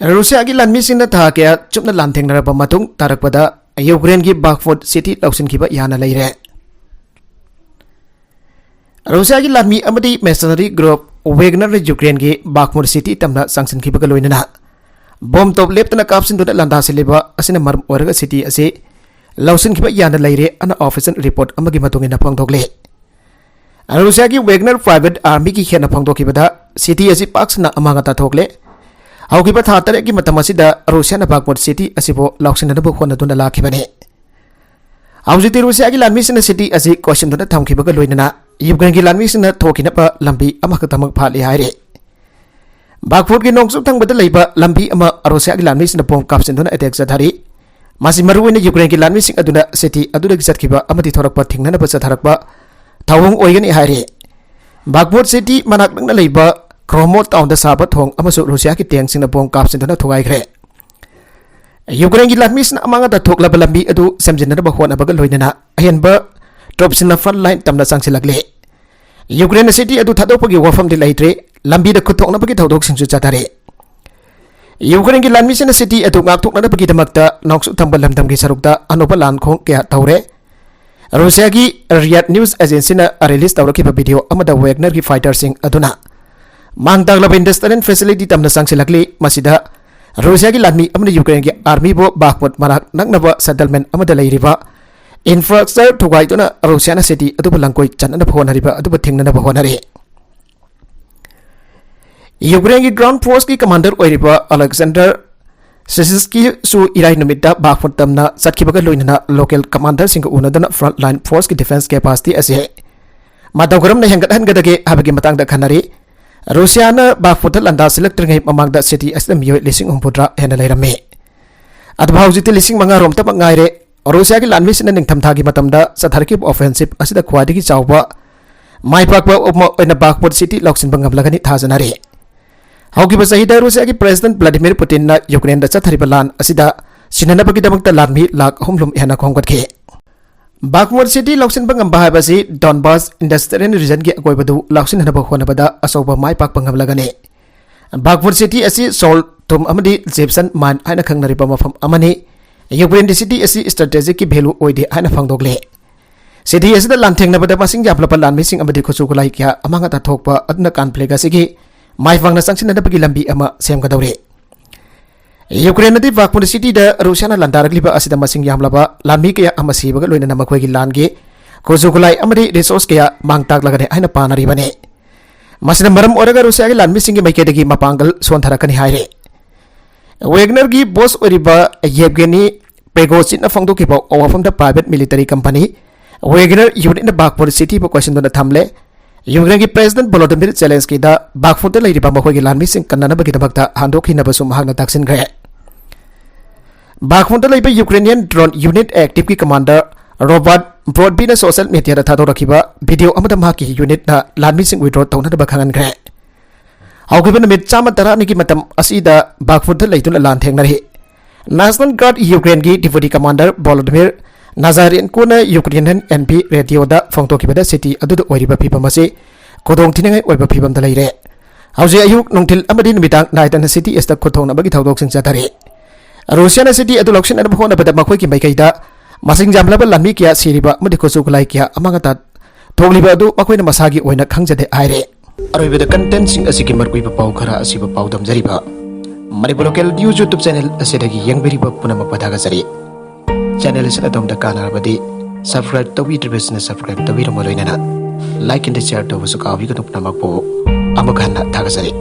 ꯔꯨꯁꯤꯌꯥꯒꯤ ꯂꯥꯟꯃꯤꯁꯤꯡꯅ ꯊꯥ ꯀꯌꯥ ꯆꯨꯞꯅ ꯂꯥꯟꯊꯦꯡꯅꯔꯕ ꯃꯇꯨꯡ ꯇꯥꯔꯛꯄꯗ ꯌꯨꯀ꯭ꯔꯦꯟꯒꯤ ꯕꯥꯈꯃꯨꯠ city ꯂꯧꯁꯤꯟꯈꯤꯕ ꯌꯥꯅ ꯂꯩꯔꯦ꯫ ꯔꯨꯁꯤꯌꯥꯒꯤ ꯂꯥꯟꯃꯤ ꯑꯃꯗꯤ mercenary group Wagner ꯅ ꯌꯨꯀ꯭ꯔꯦꯟꯒꯤ ꯕꯥꯈꯃꯨꯠ city ꯇꯝꯅ ꯆꯪꯁꯤꯟꯈꯤꯕꯒ ꯂꯣꯏꯅꯅ bomb ꯇꯣꯞ ꯂꯦꯞꯇꯅ ꯀꯥꯞꯁꯤꯟꯗꯨꯅ ꯂꯥꯟꯗꯥꯁꯤꯜꯂꯤꯕ ꯑꯁꯤꯅ ꯃꯔꯝ ꯑꯣꯏꯔꯒ city ꯑꯁꯤ ꯂꯧꯁꯤꯟꯈꯤꯕ ꯌꯥꯅ ꯂꯩꯔꯦ ꯑꯅ official report ꯑꯃꯒꯤ ꯃꯇꯨꯡ ꯏꯟꯅ ꯐꯣꯡꯗꯣꯛꯂꯤ꯫ ꯔꯨꯁꯤꯌꯥꯒꯤ Wagner private army ꯒꯤ ꯍꯦꯟꯅ ꯐꯣꯡꯗꯣꯛꯈꯤꯕꯗ, city ꯑꯁꯤ ꯄꯥꯛ ꯁꯟꯅ ꯑꯃꯥꯡ ꯑꯇꯥ ꯊꯣꯛꯂꯦ꯫ ꯍꯧꯈꯤꯕ ꯊꯥ ꯇꯔꯦꯠꯀꯤ ꯃꯇꯝ ꯑꯁꯤꯗ ꯔꯨꯁꯤꯌꯥꯅ ꯕꯥꯈꯃꯨꯠ city ꯑꯁꯤꯕꯨ ꯂꯧꯁꯤꯟꯅꯅꯕ ꯍꯣꯠꯅꯗꯨꯅ ꯂꯥꯛꯈꯤꯕꯅꯤ꯫ ꯍꯧꯖꯤꯛꯇꯤ ꯔꯨꯁꯤꯌꯥꯒꯤ ꯂꯥꯟꯃꯤꯁꯤꯡꯅ city ꯑꯁꯤ ꯀꯣꯏꯁꯤꯟꯗꯨꯅ ꯊꯝꯈꯤꯕꯒ ꯂꯣꯏꯅꯅ ꯌꯨꯀ꯭ꯔꯦꯟꯒꯤ ꯂꯥꯟꯃꯤꯁꯤꯡꯅ ꯊꯣꯛꯈꯤꯅꯕ ꯂꯝꯕꯤ ꯑꯃꯈꯛꯇꯃꯛ ꯐꯥꯠꯂꯤ ꯍꯥꯏꯔꯤ꯫ ꯕꯥꯈꯃꯨꯠꯀꯤ ꯅꯣꯡꯆꯨꯞ ꯊꯪꯕꯗ ꯂꯩꯕ ꯂꯝꯕꯤ ꯑꯃ ꯔꯨꯁꯤꯌꯥꯒꯤ ꯂꯥꯟꯃꯤꯁꯤꯡꯅ bomb ꯀꯥꯞꯁꯤꯟꯗꯨꯅ attack ꯆꯠꯊꯔꯤ꯫ ꯃꯁꯤ ꯃꯔꯨꯑꯣꯏꯅ ꯌꯨꯀ꯭ꯔꯦꯟꯒꯤ ꯂꯥꯟꯃꯤꯁꯤꯡ ꯑꯗꯨꯅ city ꯑꯗꯨꯗꯒꯤ ꯆꯠꯈꯤꯕ ꯑꯃꯗꯤ ꯊꯣꯔꯛꯄ ꯊꯤꯡꯅꯅꯕ ꯆꯠꯊꯔꯛꯄ ꯊꯧꯑꯣꯡ ꯑꯣꯏꯒꯅꯤ ꯍꯥꯏꯔꯤ꯫ ꯕꯥꯈꯃꯨꯠ city ꯃꯅꯥꯛ ꯅꯛꯅ ꯂꯩꯕ ꯈ꯭ꯔꯣꯃꯣꯠ town ꯗ ꯁꯥꯕ ꯊꯣꯡ ꯑꯃꯁꯨ ꯔꯨꯁꯤꯌꯥꯒꯤ tank ꯁꯤꯡꯅ bomb ꯀꯥꯞꯁꯤꯟꯗꯨꯅ ꯊꯨꯒꯥꯏꯈ꯭ꯔꯦ꯫ ꯌꯨꯀ꯭ꯔꯦꯟꯒꯤ ꯂꯥꯟꯃꯤꯁꯤꯡꯅ ꯑꯃꯥꯡ ꯑꯇꯥ ꯊꯣꯛꯂꯕ ꯂꯝꯕꯤ ꯑꯗꯨ ꯁꯦꯝꯖꯤꯟꯅꯅꯕ ꯍꯣꯠꯅꯕꯒ ꯂꯣꯏꯅꯅ ꯑꯍꯦꯟꯕ troops ꯁꯤꯡꯅ front line ꯇꯝꯅ ꯆꯪꯁꯤꯜꯂꯛꯂꯤ꯫ ꯌꯨꯀ꯭ꯔꯦꯟꯅ city ꯑꯗꯨ ꯊꯥꯗꯣꯛꯄꯒꯤ ꯋꯥꯐꯝꯗꯤ ꯂꯩꯇ꯭ꯔꯤ, ꯂꯝꯕꯤꯗ ꯈꯨꯠ ꯊꯣꯛꯅꯕꯒꯤ ꯊꯧꯗꯣꯛꯁꯤꯡꯁꯨ ꯆꯠꯊꯔꯤ꯫ ꯌꯨꯀ꯭ꯔꯦꯟꯒꯤ ꯂꯥꯟꯃꯤꯁꯤꯡꯅ city ꯑꯗꯨ ꯉꯥꯛꯊꯣꯛꯅꯅꯕꯒꯤꯗꯃꯛꯇ ꯅꯣꯡꯆꯨꯞ ꯊꯪꯕ ꯂꯝꯗꯝꯒꯤ ꯁꯔꯨꯛꯇ ꯑꯅꯧꯕ ꯂꯥꯟꯈꯣꯡ ꯀꯌꯥ ꯇꯧꯔꯦ꯫ ꯔꯨꯁꯤꯌꯥꯒꯤ ꯔꯤꯌꯥꯗ ꯅ꯭ꯌꯨꯁ ꯑꯦꯖꯦꯟꯁꯤꯅ ꯔꯤꯂꯤꯖ ꯇꯧꯔꯛꯈꯤꯕ ꯚꯤꯗꯤꯑꯣ ꯑꯃꯗ ꯋꯦꯒꯅꯔꯒꯤ ꯐꯥꯏꯇꯔꯁꯤꯡ ꯑꯗꯨꯅ ꯃꯥꯡ ꯇꯥꯛꯂꯕ ꯏꯟꯗꯁꯇ꯭ꯔꯤꯌꯦꯜ ꯐꯦꯁꯤꯂꯤꯇꯤ ꯇꯝꯅ ꯆꯪꯁꯤꯜꯂꯛꯂꯤ꯫ ꯃꯁꯤꯗ ꯔꯨꯁꯤꯌꯥꯒꯤ ꯂꯥꯟꯃꯤ ꯑꯃꯅ ꯌꯨꯀ꯭ꯔꯦꯟꯒꯤ ꯑꯥꯔꯃꯤꯕꯨ ꯕꯥꯈꯃꯨꯠ ꯃꯅꯥꯛ ꯅꯛꯅꯕ ꯁꯦꯇꯜꯃꯦꯟ ꯑꯃꯗ ꯂꯩꯔꯤꯕ ꯏꯟꯐ꯭ꯔꯥꯁ꯭ꯇ꯭ꯔꯛꯆꯔ ꯊꯨꯒꯥꯏꯗꯨꯅ ꯔꯨꯁꯤꯌꯥꯅ ꯁꯤꯇꯤ ꯑꯗꯨꯕꯨ ꯂꯪꯀꯣꯏ ꯆꯟꯅꯅꯕ ꯍꯣꯠꯅꯔꯤꯕ ꯑꯗꯨꯕꯨ ꯊꯤꯡꯅꯅꯕ ꯍꯣꯠꯅꯔꯤ꯫ ꯌꯨꯀ꯭ꯔꯦꯟꯒꯤ ꯒ꯭ꯔꯥꯎꯟ ꯐꯣꯔꯁꯀꯤ ꯀꯃꯥꯟꯗꯔ ꯑꯣꯏꯔꯤꯕ ꯑꯂꯦꯛꯁꯥꯟꯗꯔ ꯁꯤꯁꯤꯁꯀꯤꯁꯨ ꯏꯔꯥꯏ ꯅꯨꯃꯤꯠꯇ ꯕꯥꯈꯃꯨꯠ ꯇꯝꯅ ꯆꯠꯈꯤꯕꯒ ꯂꯣꯏꯅꯅ ꯂꯣꯀꯦꯜ ꯀꯃꯥꯟꯗꯔꯁꯤꯡꯒ ꯎꯅꯗꯨꯅ ꯐ꯭ꯔꯟꯠ ꯂꯥꯏꯟ ꯐꯣꯔꯁꯀꯤ ꯗꯤꯐꯦꯟꯁ ꯀꯦꯄꯥꯁꯤꯇꯤ ꯑꯁꯤ ꯃꯇꯧ ꯀꯔꯝꯅ ꯍꯦꯟꯒꯠꯍꯟꯒꯗꯒꯦ ꯍꯥꯏꯕꯒꯤ ꯃꯇꯥꯡꯗ ꯈꯟꯅꯔꯤ꯫ ꯔꯨꯁꯤꯌꯥꯅ ꯕꯥꯈꯃꯨꯠꯇ ꯂꯥꯟꯗꯥꯁꯤꯜꯂꯛꯇ꯭ꯔꯤꯉꯩ ꯃꯃꯥꯡꯗ ꯁꯤꯇꯤ ꯑꯁꯤꯗ ꯃꯤꯑꯣꯏ ꯂꯤꯁꯤꯡ ꯍꯨꯝꯐꯨꯇꯔꯥ ꯍꯦꯟꯅ ꯂꯩꯔꯝꯃꯤ꯫ ꯑꯗꯨꯕꯨ ꯍꯧꯖꯤꯛꯇꯤ ꯂꯤꯁꯤꯡ ꯃꯉꯥ ꯔꯣꯝꯇꯃꯛ ꯉꯥꯏꯔꯦ꯫ ꯔꯨꯁꯤꯌꯥꯒꯤ ꯂꯥꯟꯃꯤꯁꯤꯡꯅ ꯅꯤꯡꯊꯝꯊꯥꯒꯤ ꯃꯇꯝꯗ ꯆꯠꯊꯔꯛꯈꯤꯕ ꯑꯣꯐꯦꯟꯁꯤꯞ ꯑꯁꯤꯗ ꯈ꯭ꯋꯥꯏꯗꯒꯤ ꯆꯥꯎꯕ ꯃꯥꯏ ꯄꯥꯛꯄ ꯑꯃ ꯑꯣꯏꯅ ꯕꯥꯈꯃꯨꯠ ꯁꯤꯇꯤ ꯂꯧꯁꯤꯟꯕ ꯉꯝꯂꯒꯅꯤ ꯊꯥꯖꯅꯔꯤ꯫ ꯍꯧꯈꯤꯕ ꯆꯍꯤꯗ ꯔꯨꯁꯤꯌꯥꯒꯤ ꯄ꯭ꯔꯦꯁꯤꯗꯦꯟꯠ ꯚ꯭ꯂꯥꯗꯤꯃꯤꯔ ꯄꯨꯇꯤꯟꯅ ꯌꯨꯀ꯭ꯔꯦꯟꯗ ꯆꯠꯊꯔꯤꯕ ꯂꯥꯟ ꯑꯁꯤꯗ ꯁꯤꯟꯅꯅꯕꯒꯤꯗꯃꯛꯇ ꯂꯥꯟꯃꯤ ꯂꯥꯈ ꯑꯍꯨꯝ ꯂꯣꯝ ꯍꯦꯟꯅ ꯈꯣꯝꯒꯠꯈꯤ꯫ ꯕꯥꯈꯃꯨꯠ ꯁꯤꯇꯤ ꯂꯧꯁꯤꯟꯕ ꯉꯝꯕ ꯍꯥꯏꯕꯁꯤ ꯗꯣꯟꯕꯥꯁ ꯏꯟꯗꯁꯇ꯭ꯔꯤꯌꯦꯜ ꯔꯤꯖꯟꯒꯤ ꯑꯀꯣꯏꯕꯗꯨ ꯂꯧꯁꯤꯟꯅꯅꯕ ꯍꯣꯠꯅꯕꯗ ꯑꯆꯧꯕ ꯃꯥꯏ ꯄꯥꯛꯄ ꯉꯝꯂꯒꯅꯤ꯫ ꯕꯥꯈꯃꯨꯠ ꯁꯤꯇꯤ ꯑꯁꯤ ꯁꯣꯜ ꯊꯨꯝ ꯑꯃꯗꯤ ꯖꯤꯞꯁꯟ ꯃꯥꯏꯟ ꯍꯥꯏꯅ ꯈꯪꯅꯔꯤꯕ ꯃꯐꯝ ꯑꯃꯅꯤ꯫ ꯌꯨꯀ꯭ꯔꯦꯟꯗꯤ ꯁꯤꯇꯤ ꯑꯁꯤ ꯁ꯭ꯇ꯭ꯔꯦꯇꯦꯖꯤꯛꯀꯤ ꯚꯦꯂꯨ ꯑꯣꯏꯗꯦ ꯍꯥꯏꯅ ꯐꯣꯡꯗꯣꯛꯂꯦ꯫ ꯁꯤꯇꯤ ꯑꯁꯤꯗ ꯂꯥꯟꯊꯦꯡꯅꯕꯗ ꯃꯁꯤꯡ ꯌꯥꯝꯂꯕ ꯂꯥꯟꯃꯤꯁꯤꯡ ꯑꯃꯗꯤ ꯈꯨꯠꯁꯨ ꯈꯨꯠꯂꯥꯏ ꯀꯌꯥ ꯑꯃꯥꯡ ꯑꯇꯥ ꯊꯣꯛꯄ ꯑꯗꯨꯅ ꯀꯟꯐ꯭ꯂꯤꯛ ꯑꯁꯤꯒꯤ ꯃꯥꯏ ꯄꯥꯛꯅ ꯆꯪꯁꯤꯟꯅꯅꯕꯒꯤ ꯂꯝꯕꯤ ꯑꯃ ꯁꯦꯝꯒꯗꯧꯔꯤ꯫ ꯌꯨꯀ꯭ꯔꯦꯟꯅꯗꯤ ꯕꯥꯈꯃꯨꯠ ꯁꯤꯇꯤꯗ ꯔꯨꯁꯤꯌꯥꯅ ꯂꯥꯟꯗꯥꯔꯛꯂꯤꯕ ꯑꯁꯤꯗ ꯃꯁꯤꯡ ꯌꯥꯝꯂꯕ ꯂꯥꯟꯃꯤ ꯀꯌꯥ ꯑꯃ ꯁꯤꯕꯒ ꯂꯣꯏꯅꯅ ꯃꯈꯣꯏꯒꯤ ꯂꯥꯟꯒꯤ ꯈꯨꯠꯁꯨ ꯈꯨꯠꯂꯥꯏ ꯑꯃꯗꯤ ꯔꯤꯁꯣꯔꯁ ꯀꯌꯥ ꯃꯥꯡ ꯇꯥꯛꯂꯒꯅꯤ ꯍꯥꯏꯅ ꯄꯥꯅꯔꯤꯕꯅꯤ꯫ ꯃꯁꯤꯅ ꯃꯔꯝ ꯑꯣꯏꯔꯒ ꯔꯨꯁꯤꯌꯥꯒꯤ ꯂꯥꯟꯃꯤꯁꯤꯡꯒꯤ ꯃꯥꯏꯀꯩꯗꯒꯤ ꯃꯄꯥꯡꯒꯜ ꯁꯣꯟꯊꯔꯛꯀꯅꯤ ꯍꯥꯏꯔꯤ꯫ ꯋꯦꯒꯅꯔꯒꯤ ꯕꯣꯁ ꯑꯣꯏꯔꯤꯕ ꯌꯦꯚꯒꯦꯅꯤ ꯄ꯭ꯔꯤꯒꯣꯖꯤꯟꯅ ꯐꯣꯡꯗꯣꯛꯈꯤꯕ ꯋꯥꯐꯝꯗ ꯄ꯭ꯔꯥꯏꯚꯦꯠ ꯃꯤꯂꯤꯇꯔꯤ ꯀꯝꯄꯅꯤ ꯋꯦꯒꯅꯔ ꯌꯨꯅꯤꯠꯅ ꯕꯥꯈꯃꯨꯠ ꯁꯤꯇꯤꯕꯨ ꯀꯣꯏꯁꯤꯟꯗꯨꯅ ꯊꯝꯂꯦ꯫ ꯌꯨꯀ꯭ꯔꯦꯟꯒꯤ ꯄ꯭ꯔꯦꯁꯤꯗꯦꯟꯠ ꯚꯣꯂꯣꯗꯤꯃꯤꯔ ꯖꯦꯂꯦꯟꯁꯀꯤꯗ ꯕꯥꯈꯃꯨꯠꯇ ꯂꯩꯔꯤꯕ ꯃꯈꯣꯏꯒꯤ ꯂꯥꯟꯃꯤꯁꯤꯡ ꯀꯟꯅꯅꯕꯒꯤꯗꯃꯛꯇ ꯍꯟꯗꯣꯛꯈꯤꯅꯕꯁꯨ ꯃꯍꯥꯛꯅ ꯇꯥꯛꯁꯤꯟꯈ꯭ꯔꯦ꯫ ꯕꯥꯈꯃꯨꯠꯇ ꯂꯩꯕ ꯌꯨꯀ꯭ꯔꯦꯅꯤꯌꯟ ꯗ꯭ꯔꯣꯟ ꯌꯨꯅꯤꯠ ꯑꯦꯛꯇꯤꯚꯀꯤ ꯀꯃꯥꯟꯗꯔ ꯔꯣꯕꯥꯔꯠ ꯕ꯭ꯔꯣꯗꯕꯤꯅ ꯁꯣꯁꯤꯌꯦꯜ ꯃꯤꯗꯤꯌꯥꯗ ꯊꯥꯗꯣꯔꯛꯈꯤꯕ ꯚꯤꯗꯤꯑꯣ ꯑꯃꯗ ꯃꯍꯥꯛꯀꯤ ꯌꯨꯅꯤꯠꯅ ꯂꯥꯟꯃꯤꯁꯤꯡ ꯋꯤꯗ꯭ꯔꯣ ꯇꯧꯅꯅꯕ ꯈꯪꯍꯟꯈ꯭ꯔꯦ꯫ ꯍꯧꯈꯤꯕ ꯅꯨꯃꯤꯠ ꯆꯥꯝꯃ ꯇꯔꯥꯅꯤꯒꯤ ꯃꯇꯝ ꯑꯁꯤꯗ ꯕꯥꯈꯃꯨꯠꯇ ꯂꯩꯗꯨꯅ ꯂꯥꯟ ꯊꯦꯡꯅꯔꯤ꯫ ꯅꯦꯁꯅꯦꯜ ꯒꯥꯔꯗ ꯌꯨꯀ꯭ꯔꯦꯟꯒꯤ ꯗꯤꯄꯨꯇꯤ ꯀꯃꯥꯟꯗꯔ ꯚꯣꯂꯣꯗꯤꯃꯤꯔ ꯅꯥꯖꯥꯔꯦꯟꯀꯣꯅ ꯌꯨꯀ꯭ꯔꯦꯅꯤꯌꯟ ꯑꯦꯟ ꯄꯤ ꯔꯦꯗꯤꯑꯣꯗ ꯐꯣꯡꯗꯣꯛꯈꯤꯕꯗ ꯁꯤꯇꯤ ꯑꯗꯨꯗ ꯑꯣꯏꯔꯤꯕ ꯐꯤꯕꯝ ꯑꯁꯤ ꯈꯨꯗꯣꯡꯊꯤꯅꯤꯡꯉꯥꯏ ꯑꯣꯏꯕ ꯐꯤꯕꯝꯗ ꯂꯩꯔꯦ꯫ ꯍꯧꯖꯤꯛ ꯑꯌꯨꯛ, ꯅꯨꯡꯊꯤꯜ ꯑꯃꯗꯤ ꯅꯨꯃꯤꯗꯥꯡ ꯅꯥꯏꯗꯅ ꯁꯤꯇꯤ ꯑꯁꯤꯗ ꯈꯨꯠ ꯊꯣꯡꯅꯕꯒꯤ ꯊꯧꯗꯣꯛꯁꯤꯡ ꯆꯠꯊꯔꯤ꯫ ꯔꯨꯁꯤꯌꯥꯅ ꯁꯤꯇꯤ ꯑꯗꯨ ꯂꯧꯁꯤꯟꯅꯕ ꯍꯣꯠꯅꯕꯗ ꯃꯈꯣꯏꯒꯤ ꯃꯥꯏꯀꯩꯗ ꯃꯁꯤꯡ ꯌꯥꯝꯂꯕ ꯂꯥꯟꯃꯤ ꯀꯌꯥ ꯁꯤꯔꯤꯕ ꯑꯃꯗꯤ ꯈꯨꯠꯁꯨ ꯈꯨꯠꯂꯥꯏ ꯀꯌꯥ ꯑꯃꯥꯡ ꯑꯇꯥ ꯊꯣꯛꯂꯤꯕ ꯑꯗꯨ ꯃꯈꯣꯏꯅ ꯃꯁꯥꯒꯤ ꯑꯣꯏꯅ ꯈꯪꯖꯗꯦ ꯍꯥꯏꯔꯦ꯫ ꯑꯔꯣꯏꯕꯗ ꯀꯟꯇꯦꯟꯁꯤꯡ ꯑꯁꯤꯒꯤ ꯃꯔꯨꯑꯣꯏꯕ ꯄꯥꯎ ꯈꯔ ꯑꯁꯤꯕꯨ ꯄꯥꯎꯗꯝꯖꯔꯤꯕ Manipur local news YouTube channel ꯑꯁꯤꯗꯒꯤ ꯌꯦꯡꯕꯤꯔꯤꯕ ꯄꯨꯝꯅꯃꯛꯄꯨ ꯊꯥꯒꯠꯆꯔꯤ꯫ ꯆꯦꯅꯦꯜ ꯑꯁꯤꯅ ꯑꯗꯣꯝꯗ ꯀꯥꯟꯅꯔꯕꯗꯤ ꯁꯕꯁꯀ꯭ꯔꯥꯏꯕ ꯇꯧꯕꯤꯗ꯭ꯔꯤꯕꯁꯤꯡꯅ ꯁꯕꯁꯀ꯭ꯔꯥꯏꯕ ꯇꯧꯕꯤꯔꯝꯃ ꯂꯣꯏꯅꯅ ꯂꯥꯏꯛ ꯑꯦꯟ ꯁꯤꯌꯔ ꯇꯧꯕꯁꯨ ꯀꯥꯎꯕꯤꯒꯅꯨ꯫ ꯄꯨꯝꯅꯃꯛꯄꯨ ꯑꯃꯨꯛ ꯍꯟꯅ ꯊꯥꯒꯠꯆꯔꯤ꯫